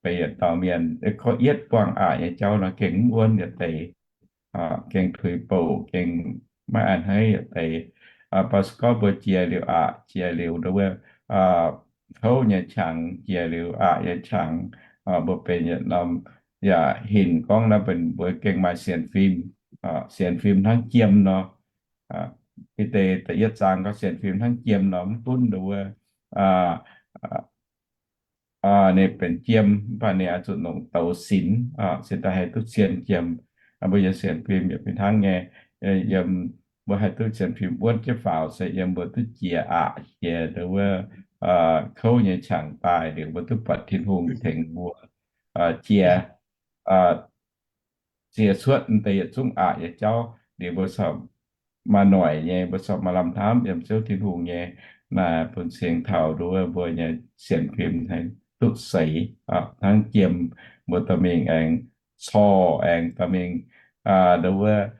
benx yietc dauh mienh korv-ietv buangh aqc nyei jauv nor gengh mv wuonv yietc deix, gengh tuix bouc, gengh maiv a'hneiv yietc deix. Baac se gorngv mbuo jiex liuz aqc, jiex liuz nduov kouv nyei qangx, jiex liuz aqc nyei qangx, mbuo benx yietc norm yaac hinc gorngv naaiv benx mbuo gengh maaih sienx fim, sienx fim hnangv jiem nor. Ih deix da'yietv zaang gorngv sienx fim hnangv jiem nor, mv gunv nduov ninh benx jiem, mv baac ninh oix zuqc longc douz sinx, se daaih haih duqv zien jiem. Mbuo yiem sienx fim yaac fih hnangv nyei. Yiem mbuo haih duqv sienx fim wuonv jienv faaux se yiem mbuo duqv jiex aqc, jiex nduov kouv nyei qangx daaih liuz, mbuo duqv buatc Tin-Hungh tengx mbuo jiex, jiex cuotv deix yietc zungv aqc nyei jauv liuz, mbuo corc maaih noic nyei, mbuo corc maaih lamh hnamv yiem Ziouv Tin-Hungh nyei. Naaiv bun cingx taux nduov mbuo nyei sienx fim haih duqv seix hnangv jiem, mbuo dorh mingh aengx corc, aengx dorh mingh nduov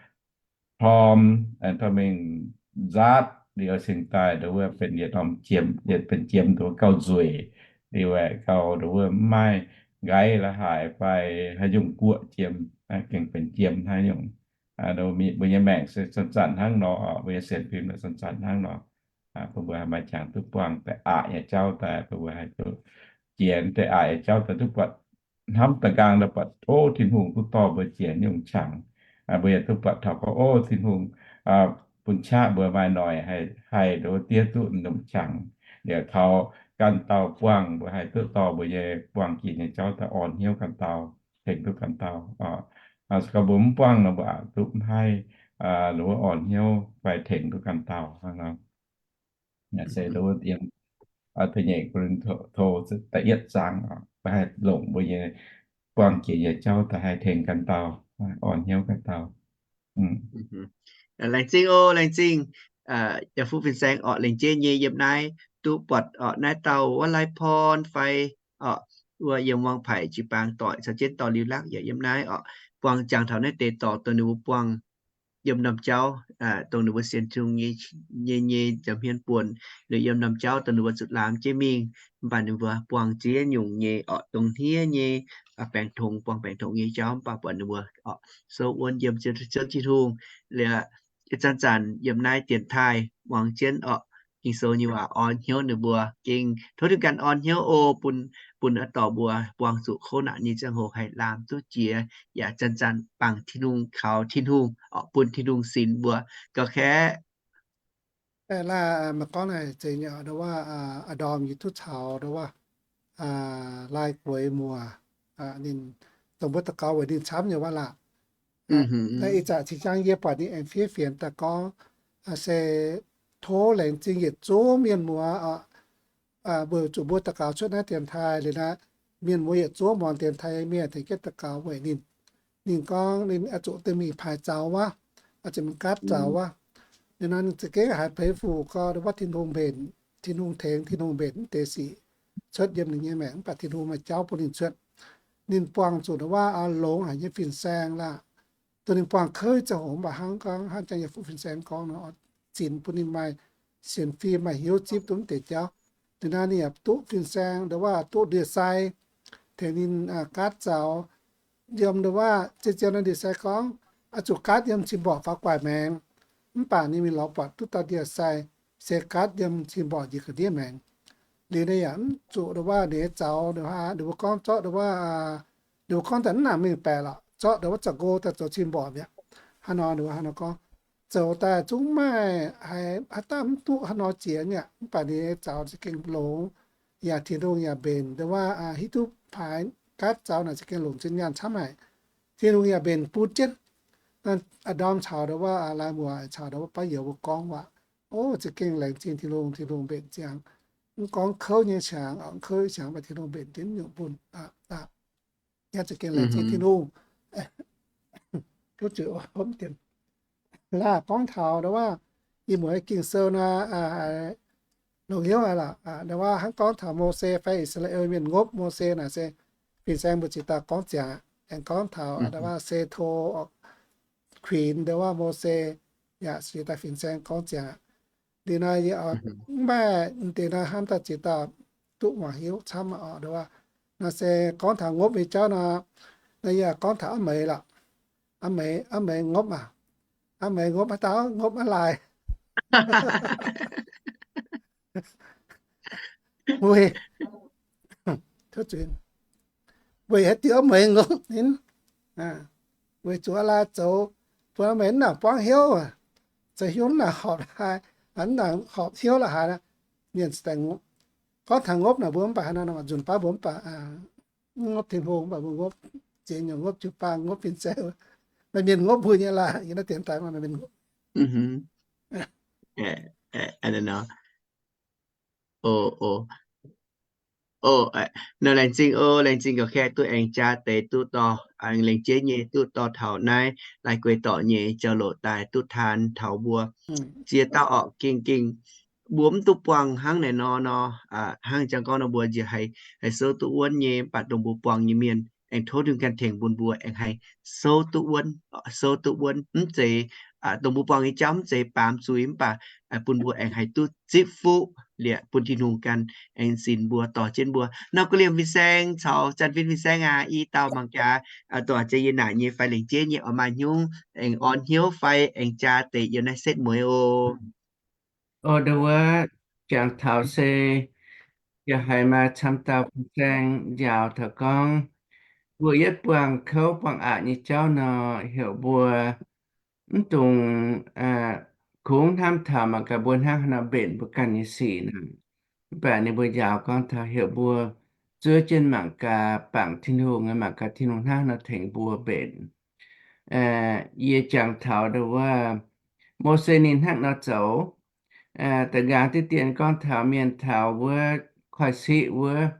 plorm, aengx dorh mingh nzaatv liuz cingx daaih nduov benx yietc norm jiem, yietc benx jiem nduov gauh nzueic, liuz aeqv gauh nduov mv maaih nqaiv la'haaix fai haaix nyungc guoqv jiem, gengh benx jiem haaix nyungc. Mbuo nyei maengc se zanc-zanc hnangv nor, mbuo nyei sienx fim zanc-zanc hnangv nor. Bun mbuo maaih qangx duqv buangh deix aqc nyei jauv daaih, bun mbuo haih duqv jiex deix aqc nyei jauv daaih duqv buatc hnamv da'nqaang daaih buatc, o, Tin-Hungh duqv dorh mbuo jiex nyungc qangx. Mbuo yaac duqv buatc taux gorngv, o, Tin-Hungh bun qaqv mbuo maaih noic haih nduov diev duqv nyungc qangx. Liuz taux ganh dauh buangh, mbuo haih duqv dorh mbuo nyei buangh jiex nyei jauv daaih orn hnyouv ganh dauh, tengx duqv ganh dauh. Se gorngv mbuo mv buangh nor, mbuo aqc duqv mv haih nduov orn hnyouv fai tengx duqv ganh dauh hnangv nor. Se nduov yiem da'nyeic Ko^lin^to da'yietv zaang, mbuo haih longc mbuo nyei buangh jiex nyei jauv daaih haih tengx ganh dauh, orn hnyouv ganh dauh. Laengz zingh oc, laengz zingh. Yaac fuqv fin-saeng orqc, laengz jeiv nyei yiem naaiv duqv buatc orqc naaiv dauh wuov Lai Porn fai orqc, wuov yiem Muang Paic jiu-baang doic caux jienv dorh liuz lakv yaac yiem naaiv orqc, buangh jangx taux naaiv deix dorh dongh ninh mbuo buangh yiem norm jauv, dongh ninh mbuo sienx Tin-Hungh nyei, nyei, nyei nza'hmien buonc, liuz yiem norm jauv dongh ninh mbuo zuqc laamz jienv mingh, mv baac ninh mbuo buangh ziex nyungc nyei orqc, dongh hniev nyei, baengx tongx, buangh baengx tongx nyei jauv, mv baac buatc ninh mbuo orqc souv wuonv yiem Ziouv, Ziouv Tin-Hungh. Liuz zanc-zanc yiem naaiv dienx taaih muangx jienv orqc Ging-Sou nyei waac orn hnyouv ninh mbuo, gengh tov Tin-Hungh ganh orn hnyouv o, bun, bun dorh mbuo buangh zuqc kouv naanc nyei ziangh hoc haih laamz duqv jiex, yaac zanc-zanc bangc Tin-Hungh kaux Tin-Hungh orqc, bun Tin-Hungh sinx mbuo gauh kaeqv. Laaih maaih gorngv naaic zeiz nyei, nduov wuov, a'ndorm yie duqv caux nduov wuov, Laaih Gueix Muoz, ninh dongh mbuo daux gaux weic ninh camv nyei wuov laah. Naaiv ih zanc cing-jang yie buatc ninh aengx fiev fienx daaih gorngv, se tov laengz zingh yietc zungv mienh muoz, mbuo zuqc mbuo daux gaux cuotv naaiv dienx taaih liuz naaiv, mienh muoz yietc zungv muangx dienx taaih mienh tengx jienv daux gaux weic ninh. Ninh gorngv ninh oix zuqc deix mingh paaix zaux wuov, oix zuqc mingh gaatv zaux wuov. Ninh nor ninh za'gengh haiz peix fuc gorngv ndau wuov Tin-Hungh mbenc, Tin-Hungh tengx, Tin-Hungh mbenc mv deix sic cuotv yiem ninh nyei maengc, mv baac Tin-Hungh maaih jauv bun ninh cuotv. Ninh buangh zuqc ndau wuov longx haic nyei fin-saeng laah. Dongh ninh buangh kouv ziangh hoc mv baac hnangv gorngv hnangv jang yie fu fin-saeng gorngv nor, zinx bun ninh maaih sienx fim, maaih hiuv zipv duqv mv deix jauv. Ninh naaiv ninh yaac duqv fin-saeng ndau wuov duqv ndie-sai tengx ninh gaatv zaux. Yiem ndau wuov zien zien ndie-sai gorngv, oix zuqc gaatv yiem cin-mborqc faaux gu'nguaaic maengx. Mv baac ninh mingh lorz buatc duqv dauh ndie-sai se gaatv yiem cin-mborqc njiec ga'ndiev maengx. Liuz ninh yaac mv zuqc ndau wuov ninh nyei zaux, ninh mbuo gorngv zorqv ndau wuov, ninh mbuo gorngv daaih mv nangc mengh baeqc lorqc, zorqv ndau wuov za'nqo daaih zoux cin-mborqc mi'aqv. Hnangv nor ninh mbuo hnangv nor gorngv, zoux daaih zungv maaih haaix, haaix dauh mv duqv hnangv nor jiex mi'aqv. Mv baac ninh nyei zaux za'gengh longx, yaac Tin-Hungh yaac mbenc ndau wuov, hiuv duqv paaix gaatv zaux naaic za'gengh longc zinh nyaanh camv haic. Tin-Hungh yaac mbenc bun jienv. Naaiv ndorm caux ndau wuov laaix muoc caux ndau wuov baav youz mbuo gorngv waac, o, za'gengh laengz zingh Tin-Hungh, Tin-Hungh mbenc ziangx. Mv gorngv kouv nyei qangx, kouv nyei qangx mv baac Tin-Hungh mbenc jienv nyungc bun. Yaac za'gengh laengz zingh Tin-Hungh. Laah gorngv taux ndau wuov, ih muonz Ging-Sou nor, longx hnyouv aqv lorqc. Ndau wuov hnangv gorngv taux Mose fai I^saa^laa^en Mienh ngopv Mose naaic se fin-saeng mbuo ziex dauh gorngv ziangx aqv. Aengx gorngv taux ndau wuov Se^to kuinx ndau wuov Mose yaac ziex dauh fin-saeng gorngv ziangx aqv. Liuz nor yie mv maaih deix nor hnamv daaih ziex dauh duqv muangx hiuv camv oc. Ndau wuov naaiv se gorngv taux ngopv nyei jauv nor, naaiv yie gorngv taux aav meix lorqc. Aav meix ngopv aac. Aav meix ngopv haaix dauh? Ngopv aav laaix. Weic, weic haaix diuc aav meix ngopv ninh? Weic zuqc aav laaix zoux bun aav meix mv nangc buangv hnyouv, zoux hnyouv mv nangc horpc haaix, mv nangc horpc hnyouv la'haaix. Mienh gorngv taux ngopv naaic mbuo mv baac haaix nor nzunc baav mbuo mv baac ngopv Tin-Hungh, mv baac mbuo ngopv ziex nyungc, ngopv jiu-baang, ngopv fin-saeng, maaih mienh ngopv mbuo nyei laah. Yie naaiv dienx daaih maaih mienh ngopv. Nor laengz zingh o, laengz zingh gauh kaaeqv duqv aengx jaa deix duqv dorh, aengx laengz jeiv nyei duqv dorh taux naaiv laaix gueix dorqc nyei jauv-louc daaih duqv taan taux mbuo ziex dauh orqc. Gengh gengh mbuo mv duqv buangh hnangv naaic nor nor, hnangv jangx gorngv nor mbuo njiec haiz, haiz souv duqv wuonv nyei, mv baac dongh mbuo buangh nyei mienh aengx tov Tin-Hungh ganh tengx bun mbuo aengx haih souv duqv wuonv, souv duqv wuonv. Mv zeiz, dongh mbuo buangh nyei jauv mv zeiz baamz zuiz, mv baac bun mbuo aengx haih duqv zipv fuqv liepc bun Tin-Hungh ganh aengx sinx mbuo, dorh jienv mbuo. Nor guv liemh fin-saeng caux Janx-Fin fin-saeng aac, i dauh mangc gaax, dorh jiex yie naaic nyei fai lengc jeiv nyei oix maaih hnyouv aengx orn hnyouv fai aengx jaa deix yiem naaiv setv mueiz o. O, ndau wuov jangx taux se yaac haiz maaih camv dauh fin-saeng njaaux taux gorngv, mbuo yietv buangh kouv buangh aqc nyei jauv nor, heuc mbuo mv dungx kungx hnamv taux mangc gaax mbuo hnangv haaix nor mbenc mbuo ganh nyei sic naaic. Mv baac ninh mbuo njaaux gorngv taux heuc mbuo zuov jienv mangc gaax, bangc Tin-Hungh, mangc gaax Tin-Hungh hnangv haaix nor tengx mbuo mbenc. Yie jangx taux ndau wuov Mose ninh hnangv nor zoux. Da'nqaang diqv dien gorngv taux mienh taux wuov koiv-siqv wuov,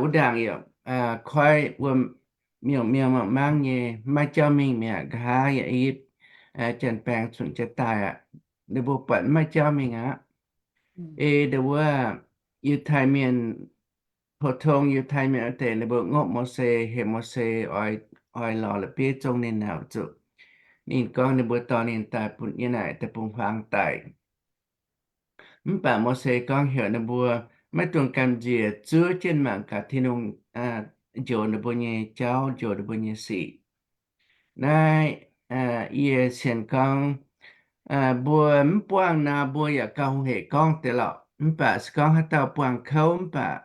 wuov ndaangc yaac koiv wuom, miuc-miuc mangc mangv nyei, maiv jauv mingh mi'aqv. Nqa'haav yaac i Janx-Baengx zunc jiex daaih aqv. Ninh mbuo buatc maiv jauv mingh aqv. Ei ndau wuov Yiutai Mienh, pou-tong Yiutai Mienh wuov deix ninh mbuo ngopv Mose, heuc Mose oix lorz la'bieiv zong ninh naaic zuqc. Ninh gorngv ninh mbuo dorh ninh daaih bun yie naaic deic-bung-huaang daic. Mv baac Mose gorngv heuc ninh mbuo maiv dungx gamh nziex, zuov jienv mangc gaax Tin-Hungh njoux ninh mbuo nyei jauv, njoux ninh mbuo nyei sic. Naaiv yie sienx gorngv mbuo mv buangh nor, mbuo yaac gauh hungh hec gorngv deix lorqc. Mv baac se gorngv haaix dauh buangh kouv mv baac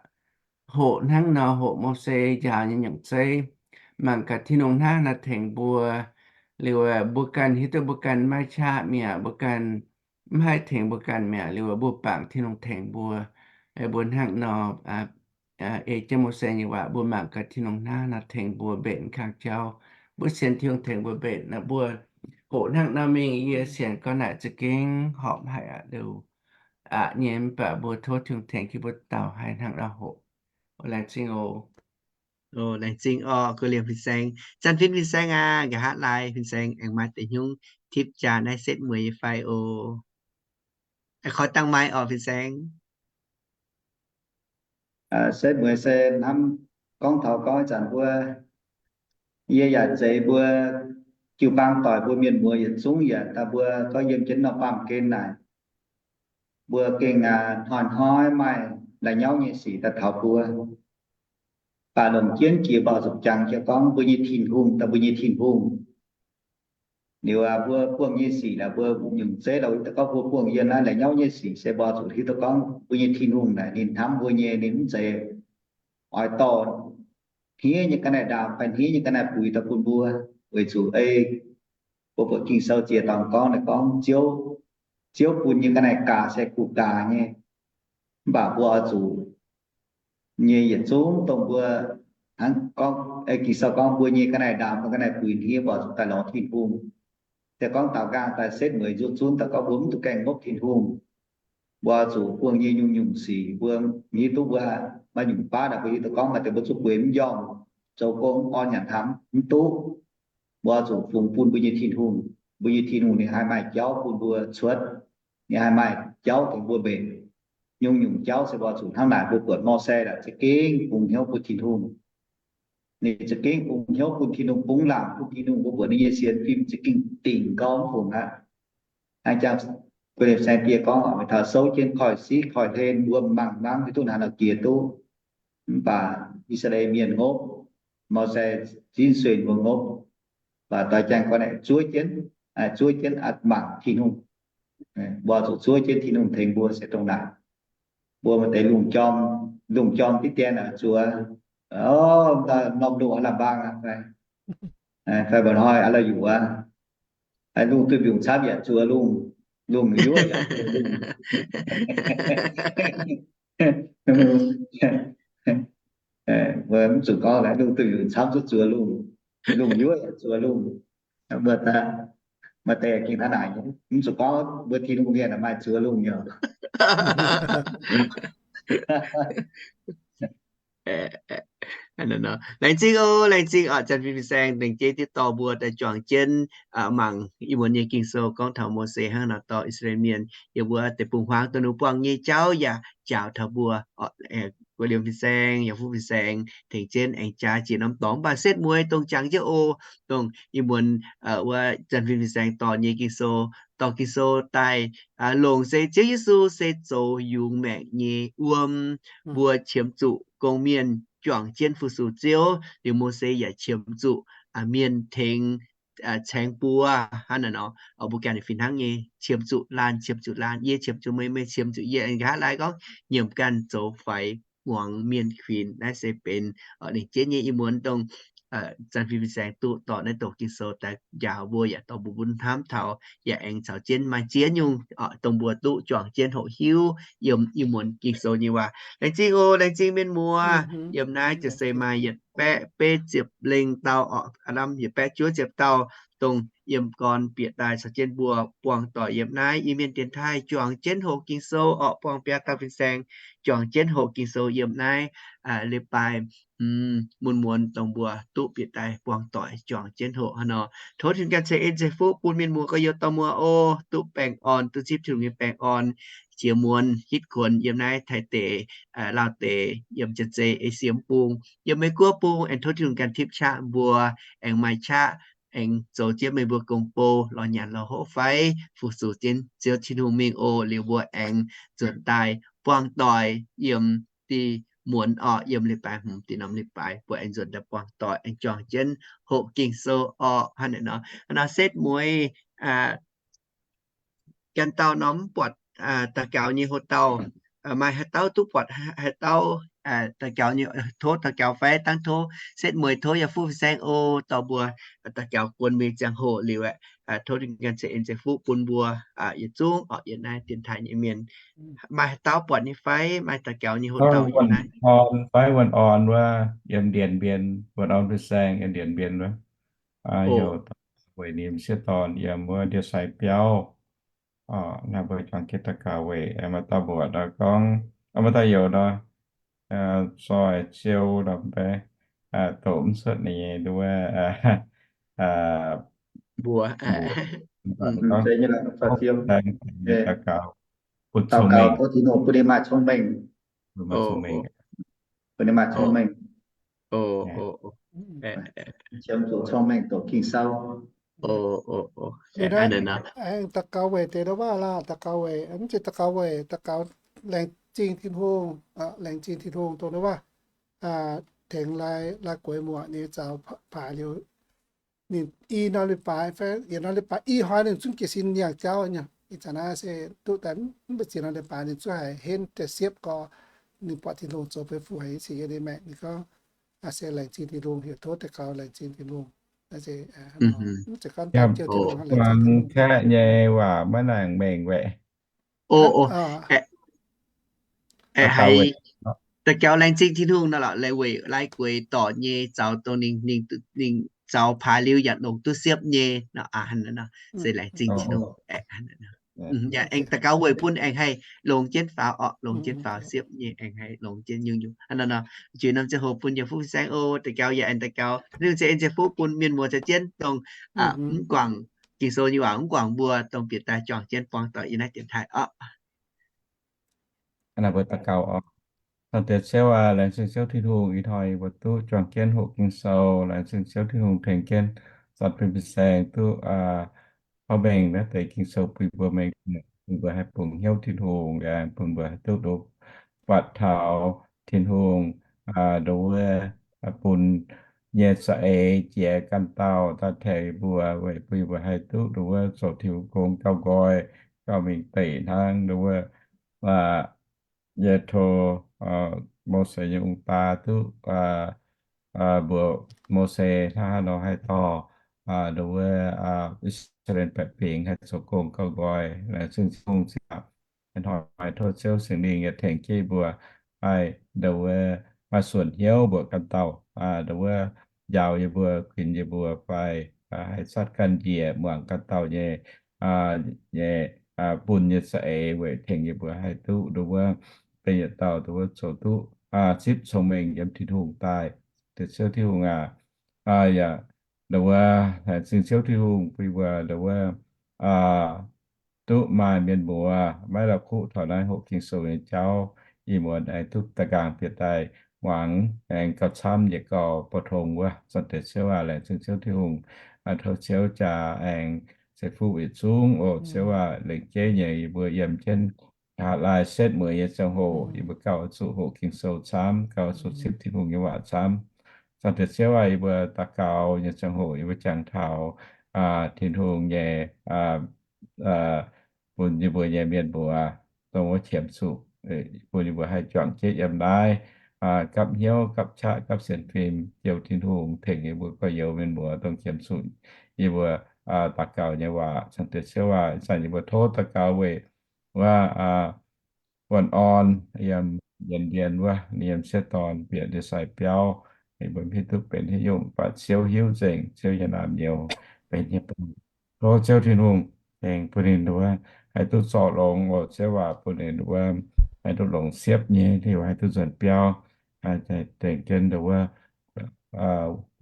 hoqc hnangv nor, hoqc Mose njaaux nyei nyungc zeiv, mangc gaax Tin-Hungh hnangv haaix nor tengx mbuo, liuz mbuo ganh hiuv duqv mbuo ganh maiv qaqv mi'aqv, mbuo ganh mv haih tengx mbuo ganh mi'aqv, liuz mbuo bangc Tin-Hungh tengx mbuo. Mbuo hnangv nor ei jienv Mose nyei waac, mbuo mangc gaax Tin-Hungh hnangv haaix nor tengx mbuo mbenc kang jauv. Mbuo sienx Tin-Hungh tengx mbuo mbenc nor, mbuo hoqc hnangv nor mingh. Yie sienx gorngv naaic za'gengh horpc haic aqv, liuz aqc nyei. Mv baac mbuo tov Tin-Hungh tengx jienv mbuo dauh haih hnangv nor hoqc. Laengz zingh oc. Laengz zingh orqc, guei liemh fin-saeng. Zanc fin fin-saeng aac, nqa'haav laai fin-saeng aengx maaih deix hnyouv tipv jaa naaiv setv mueiz nyei fai oc. Aengx koi dangh maaih orqc fin-saeng. Setv mueiz se hnamv gorngv taux gorngv ih zanc mbuo, yie yaac zeiz mbuo jiu-baang doic mbuo mienh muoz yietc zungv yaac daaih mbuo gorngv yiem jienv nor baamh gen naaic, mbuo gengh hnoi-hnoi maaih la'nyauv nyei sic daaih taux mbuo. Baac longc jienv jiex mbuo zuqc jangx jienv gorngv mbuo nyei Tin-Hungh daaih, mbuo nyei Tin-Hungh. Liuz mbuo buangh nyei sic naaic mbuo nyungc zeiv lorz hiuv duqv gorngv mbuo buangh yiem naaiv la'nyauv nyei sic se mbuo zuqc hiuv duqv gorngv mbuo nyei Tin-Hungh naaic ninh hnamv mbuo nyei, ninh mv zeiz oix dorh hniev nyei ga'naaiv-ndaamv fai hniev nyei ga'naaiv-buix daaih bun mbuo. Weic zuqc ei mbuo buatc Ging-Sou ziex dorngx gorngv naaic gorngv Ziouv, Ziouv bun nyei ga'naaiv-gaax se guqc gaax nyei. Mv baac mbuo oix zuqc nyei yietc zungv dongh mbuo hnangv gorngv, Ging-Sou gorngv mbuo nyei ga'naaiv-ndaamv, mbuo ga'naaiv-buix hniev mbuo zuqc daaih lorz Tin-Hungh. Se gorngv daaux nqaang daaih setv mueiz nzuqc zunv daaih gorngv mbuo mv duqv gaengh ngopv Tin-Hungh. Mbuo zuqc buangh nyei nyungc-nyungc sic mbuo hiuv duqv mbuo maaih nyungc baav naaic mbuo hiuv duqv gorngv maaih deix mbuo zuqc bueix mv njormh, zoux gong mv orn nyanc hnamv mv duqv. Mbuo zuqc fungx bun mbuo nyei Tin-Hungh. Mbuo nyei Tin-Hungh ninh haih maaih jauv bun mbuo cuotv, ninh haih maaih jauv tengx mbuo mbenc. Nyungc-nyungc jauv se mbuo zuqc hnangv naaic mbuo buatc Mose naaic za'gengh bungx hnyouv bun Tin-Hungh. Ninh za'gengh bungx hnyouv bun Tin-Hungh, bungx laangc bun Tin-Hungh. Mbuo buatc ninh nyei sienx fim za'gengh dingc gau mv fungc aqv. Hnangv jangx guei liemh saeng-diex gorngv, meih taux souv jienv koiv-siqv koiv-hlen mbuo mangc hnangv hiuv duqv naaic nor jiex duqv. Mv baac I^saa^laa^en Mienh ngopv, Mose zinh sueih mbuo ngopv, baac doix jaang gorngv naaic zuov jienv, zuov jienv mangc Tin-Hungh. Mbuo zuqc zuov jienv Tin-Hungh tengx mbuo se dongh naaic. Mbuo maaih deix lungh jorm, lungh jorm diqv dien zuov, norm lungh aav lamh mbaang aqv, fai mba'hnoi aav la'yuqc aqv. Lungh duih mbiungc camv yaac zuov lungh, lungh yuoqv yaac zuov lungh. Mbuo mv zuqc gorngv lungh duih mbiungc camv zuqc zuov lungh, lungh yuoqv yaac zuov lungh. Maaih deix gengh hnangv naaic, mv zuqc gorngv mbuo Tin-Hungh mienh maaih zuov lungh nyei. Laengz zingh oc, laengz zingh oc, Janx-Fin Fin-Saeng lengc jeiv diev dorh mbuo daaih juangc jienv mangc ih muonz nyei Ging-Sou gorngv taux Mose hnangv nor dorh I^saa^laa^en Mienh yiem wuov deic-bung-huaang dongh ninh buangh nyei jauv yaac njaaux taux mbuo. Guei Liemh Fin-Saeng, Yangh Fuqv Fin-Saeng tengx jienv aengx jaa jiex norm dorngx, mv baac setv mueiz dongh jangx jienv oc, dongh ih muonz wuov Janx-Fin Fin-Saeng dorh nyei Ging-Sou, dorh Ging-Sou daaih longc se Ziouv Yesu se zoux yungz maengc nyei wuom, mbuo qiemx zuqc gong-mienh juangc jienv fu-sux Ziouv. Liuz Mose yaac qiemx zuqc mienh tengx caengx buo hnangv naaic nor. Mbuo ganh fih hnangv nyei, qiemx zuqc laanh, qiemx zuqc laanh, yie qiemx zuqc meih, meih qiemx zuqc yie, nqa'haav laai gorngv nyiemc ganh zoux faix muangx mienh kuinx. Naaiv se benx lengc jeiv nyei ih muonz dongh Janx-Fin Fin-Saeng duqv dorh naaiv dongh Ging-Sou daaih njaaux mbuo yaac dorh mbuo bun hnamv taux, yaac aengx caux jienv maaih ziex nyungc dongh mbuo duqv juangc jienv hoqc hiuv yiem ih muonz Ging-Sou nyei waac. Laengz zingh oc, laengz zingh mienh muoz. Yiem naaiv jiez se maaih yietc baeqv betv ziepc lengh dauh orqc, aa lamh yietc baeqv juov ziepc dauh dongh yiem gorn bieqc daaih caux jienv mbuo buangh doic yiem naaiv Iu-Mienh dienx taaih juangc jienv hoqc Ging-Sou orqc, buangh biaa dauh fin-saeng juangc jienv hoqc Ging-Sou yiem naaiv leiz-baaix mun muonz dongh mbuo duqv bieqc daaih buangh doic juangc jienv hoqc hnangv nor. Tov Tin-Hungh ganh ceix en ceix fuqv bun mienh muoz gorx-youz dorh muoz oc, duqv baengh orn, duqv zipv Tin-Hungh nyei baengh orn, jiex muonz hitv kuonx yiem naaiv Taiv deic, Laauv deic, yiem Janx-Zei, Esie Bung, yiem Meiv-Guoqv Bung, aengx tov Tin-Hungh ganh tipv qaqv mbuo, aengx maaih qaqv aengx zoux jienv meih mbuo gong-bou lorz nyanc lorz hopv fai fu-sux jienv Ziouv Tin-Hungh mingh oc. Liuz mbuo aengx nzuonx daaih buangh doic yiem da'muonz orqc, yiem leiz-baaix hmz, da'norm leiz-baaix mbuo aengx nzuonx daaih buangh doic, aengx juangc jienv hoqc Ging-Sou orqc. Hnangv naaiv nor, hnangv nor setv mueiz ganh dauh norm mv buatc daux gaux nyei hoc-dauh, maaih haaix dauh duqv buatc haaix dauh daux gaux nyei, tov daux gaux fai dangv tov setv mueiz, tov Yangh Fuqv Fin-Saeng oc, dorh mbuo daux gaux guon mingh ziangh hoc liuz aeqv, tov Tin-Hungh ganh ceix en ceix fuqv bun mbuo yietc zungv orqc, yiem naaiv dienx taaih nyei mienh. Maaih haaix dauh buatc nyei fai? Maaih daux gaux nyei hoc-dauh yiem naaiv? Orn fai wuonh orn wuov, yiem Ndienx Mbien, wuonh orn Fin-Saeng yiem Ndienx Mbien wuov. Heuc weic ninh sieqv dorn yiem wuov ndie-sai biauv. Naaiv mbuo juangc jienv daux gaux weic maaih dauh mbuoqc nor gorngv, maaih dauh youc nor, Zoih Ziou nor mv bei, doqc mv cuotv ninh nyei nduov mbuox. Daux gaux bun Tin-Hungh bun ninh maaih cong-mengh, bun ninh maaih cong-mengh, qiemx zuqc cong-mengh doqc Ging-Sou. Aengx daux gaux weic deix nduov waac laah, daux gaux weic, mv zeiz daux gaux weic, daux gaux laengz zingh Tin-Hungh, laengz zingh Tin-Hungh dongh nduov waac tengx lai-gueix muoqc nyei zaux paaix liuz, ninh i norm leiz-baaix fai yietc norm leiz-baaix i hnoi ninh zungv jiez sin nyaangh jauv nyei. Ih zanc naaiv se duqv daaih mv baac ziex norm leiz-baaix ninh zungv haiz henv deix siepv gorx, ninh buatc Tin-Hungh zoux beiv fuqv haic nyei sic yiem ninh maengc. Ninh gorngv se laengz zingh Tin-Hungh, heuc tov daux gaux laengz zingh Tin-Hungh. Naaiv se mv zeiz gorngv daaih jiu Tin-Hungh, laengz zingh Tin-Hungh. Kaeqv nyei waac maiv nangc mengh waeqc. Haiz daux gaux laengz zingh Tin-Hungh nor lorqc, weic lai-gueix dorc nyei zaux dongh ninh, ninh zaux paaix liuz yaac longc duqv siepv nyei nor, se laengz zingh Tin-Hungh. Yaac aengx daux gaux weic bun aengx haih longx jienv faaux orqc, longx jienv faaux siepv nyei, aengx haih longx jienv nyungc-nyungc hnangv nor. Jiex norm ziangh hoc bun Yiem Fuqv Fin-Saeng oc, daux gaux yaac aengx daux gaux, ninh se en ziepc fuqv bun mienh muoz caux jienv dongh mv guangc Ging-Sou nyei waac, mv guangc mbuo dongh bieqc daaih juangc jienv buangh doic yiem naaiv dienx taaih orqc. Aa, mbuo daux gaux oc. Cang Diex Ziouv aac, laengz zingh Ziouv Tin-Hungh ih hnoi mbuo duqv juangc jienv hoqc Ging-Sou. Laengz zingh Ziouv Tin-Hungh tengx jienv Zanc Fin Fin-Saeng duqv cong-mengh naaiv deix Ging-Sou bun mbuo mengh, bun mbuo haih bungx hnyouv Tin-Hungh, yaac bun mbuo haih duqv ndoqc buatc taux Tin-Hungh nduov wuov bun nyei za'eix jiex ganh dauh daaih tengx mbuo, weic bun mbuo haih duqv nduov wuov zoux Tin-Hungh gong gauh nqoi, gauh mingh deic hnangv nduov wuov Yetho, Mose nyei ong-daa duqv mbuox Mose hnangv haaix nor haih dorh nduov wuov I^saa^laa^en baeqc fingx haih zoux gong gauh nqoi. Laengz zingh Tin-Hungh ziouc hnoi tov Ziouv Singx Lingh yaac tengx jienv mbuo haih nduov wuov maaih suonc hnyouv mbuoqc ganh dauh nduov wuov njaaux yie mbuo, kuinx yie mbuo fai haih zatv ganh njiec muangx ganh dauh nyei, nyei bun nyei za'eix weic tengx yie mbuo haih duqv nduov wuov benx yietc dauh nduov wuov zoux duqv zipv cong-mengh yiem Tin-Hungh daaih. Deix Ziouv Tin-Hungh aac, yaac nduov wuov laengz zingh Ziouv Tin-Hungh bun mbuo nduov wuov duqv maaih mienh muoz maiv la'kuqv taux naaiv hoqc Ging-Sou nyei jauv. Ih muonz aengx duqv daaih nqaang bieqc daaih muangx, aengx gauh camv yietc gauh bou tong wuov. Zanc Diex Ziouv aac, laengz zingh Ziouv Tin-Hungh. Tov Ziouv jaa aengx ceix fuqv yietc zungv oc. Ziouv aac, lengc jeiv nyei yie mbuo yiem jienv haaix lai setv mueiz nyei ziangh hoc, yie mbuo gauh zuqc hoqc Ging-Sou camv, gauh zuqc zipv Tin-Hungh nyei waac camv. Zanc Diex Ziouv aac, yie mbuo daux gaux nyei ziangh hoc yie mbuo jangx taux Tin-Hungh nyei bun yie mbuo nyei mienh muoz dongh wuov qiemx zuqc, bun yie mbuo haih juangc jienv yiem naaiv gapv hnyouv, gapv qaqv, gapv sienx fim, jouh Tin-Hungh tengx yie mbuo gorx-youz mienh muoz dongh qiemx zuqc yie mbuo daux gaux nyei waac. Zanc Diex Ziouv aac, ih zanc yie mbuo tov daux gaux weic wuov wuonh orn yiem yienx ndien wuov, ninh yiem sieqv dorn bieqc ndie-sai biauv, ninh mbuo mv hiuv duqv benx haaix nyungc, mv baac Ziouv hiuv nzengc, Ziouv nyei naamh nyouz benx nyei. Tov Ziouv Tin-Hungh tengx bun ninh nduov haih duqv zorc longx oc. Ziouv aac, bun ninh nduov haih duqv longx siepv nyei liuz haih duqv nzuonx biauv, tengx jienv nduov wuov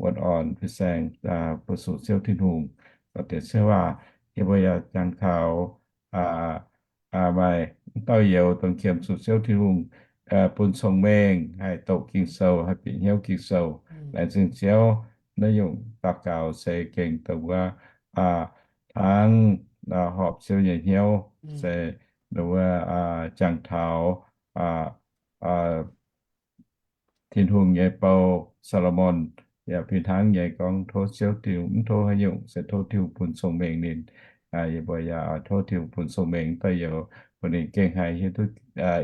wuonh orn fin-saeng fu-sux Ziouv Tin-Hungh. Zanc Diex Ziouv aac, yie mbuo yaac jangx taux maaih dauh youz dongh qiemx zuqc Ziouv Tin-Hungh bun cong-mengh haih doqc Ging-Sou, haih bieqc hnyouv Ging-Sou. Laengz zingh Ziouv. Naaiv nyungc daux gaux se gengh dongh wuov hnangv horpc Ziouv nyei hnyouv, se dongh wuov jangx taux Tin-Hungh nyei bou, Saa^lo^morn, yaac fih hnangv nyei gorngv tov Ziouv Tin-Hungh, mv tov haaix nyungc, se tov Tin-Hungh bun cong-mengh ninh. Yie mbuo yaac tov Tin-Hungh bun cong-mengh dauh youz, bun ninh gengh haih hiuv duqv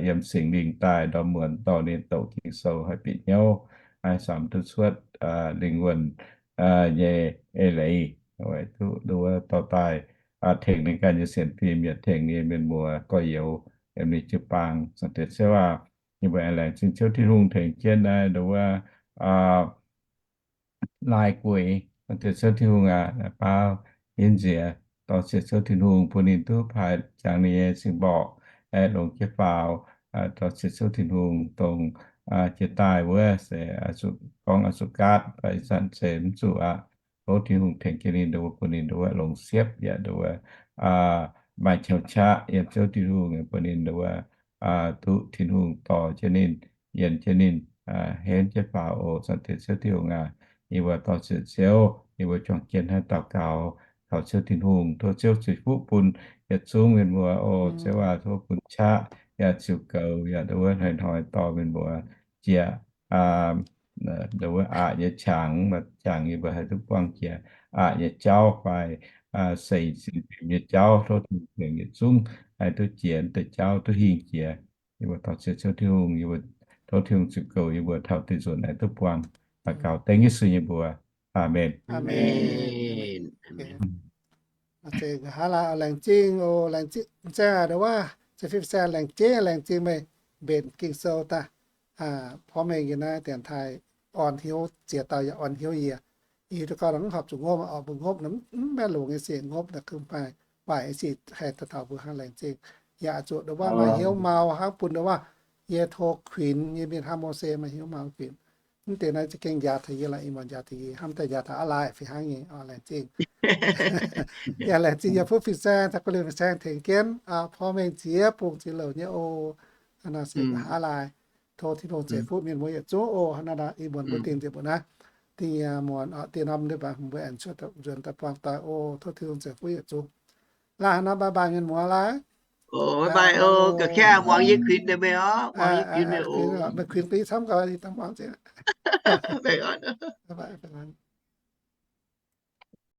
yiem Singx Lingh daaih ndorm muonz dorh ninh doqc Ging-Sou haih bieqc hnyouv, haih samx duqv cuotv lingh wuonh nyei eix leiz, weic duqv nduov dorh daaih tengx ninh ganh nyei sienx fim, yaac tengx ninh mienh muoz gorx-youz yiem ninh jiu-baang. Zanc Diex Ziouv aac, yie mbuo aengx laengz zingh Ziouv Tin-Hungh tengx jienv naaiv nduov wuov lai-gueix. Zanc Diex Ziouv Tin-Hungh aac, baauv yinv nziex dorh ziex Ziouv Tin-Hungh bun ninh duqv paaix jangx ninh nyei singx mborqc, longx jienv faaux. Dorh ziex Ziouv Tin-Hungh dongh jiex daaih wuov se gorngv oix zuqc gaatv, ih zanc se mv zuqc aqv. Tov Tin-Hungh tengx jienv ninh nduov, bun ninh nduov longc siepv yaac nduov maaih qiex qaqv yiem Ziouv Tin-Hungh, bun ninh nduov duqv Tin-Hungh dorh jienv ninh, yiem jienv ninh, henv jienv faaux oc. Zanc deix Ziouv Tin-Hungh aac, yie mbuo dorh ziec Ziouv, yie mbuo juangc jienv hnangv daux gaux taux Ziouv Tin-Hungh. Tov Ziouv ceix fuqv bun yietc zungv mienh muoz oc. Ziouv aac, tov bun qaqv yaac ziux goux yaac nduov hnoi-hnoi dorh mienh muoz jiex nduov aqc nyei qangx, maaih qangx yie mbuo haih duqv buangh jiex aqc nyei jauv fai seix sin nyei jauv. Tov Tin-Hungh tengx yietc zungv haih duqv jiex deix jauv duqv hingh jiex. Yie mbuo dorh ziec Ziouv Tin-Hungh, yie mbuo tov Tin-Hungh ziux goux yie mbuo taux deix nzunc haih duqv buangh daux gaux dengv Yesu nyei mbuox. Aamen. Aamen. Zeiz haaix laanh laengz zingh oc, laengz zingh, zaengc a'ndongh waac, zeiz fih zaengc laengz zingh, laengz zingh meih mbenc Ging-Sou daaih, porv mengh yie naaiv dienx taaih orn hnyouv, ziex dauh yaac orn hnyouv yie. Yie duqv gauh mv horpc zuqc ngopv, oix mbuo ngopv nor mv maaih longx nyei sic, ngopv nor kungx maaih waaic nyei sic haih daaih taux mbuo hnangv. Laengz zingh yaac zuqc ndongc waac maaih hnyouv mau hnangv bun ndongc waac yie tov kuinx nyei mienh hnangv Mose maaih hnyouv mau kuinx. Mv deix naaiv za'gengh njaaux taux yie lorqc, ih muonz njaaux taux yie, hnamv daaih njaaux taux aav laaix fih hnangv nyei. Laengz zingh. Yaac laengz zingh yie fuqv fin-saeng, taux guv liuz fin-saeng tengx jienv porv mengh ziex bungx ziex louc nyei oc. Hnangv naaiv se aav laaix. Tov Tin-Hungh ceix fuqv mienh muoz yietc zungv oc. Hnangv naaiv ih muonz mbuo dingh nziex mbuo naaiv, dingh yie muonz orqc, dinh norm ndiev baac mbuo aengx cuotv nzuonx daaih buangh doic oc. Tov Tin-Hungh ceix fuqv yietc zungv. Laanh hnangv naaiv bye bye mienh muoz laanh. Bye bye oc, ga'kv muangx yie kuinx deix meih oc, muangx yie kuinx meih oc. Meih kuinx ga'yie camv gau, yie dangh muangx ziex.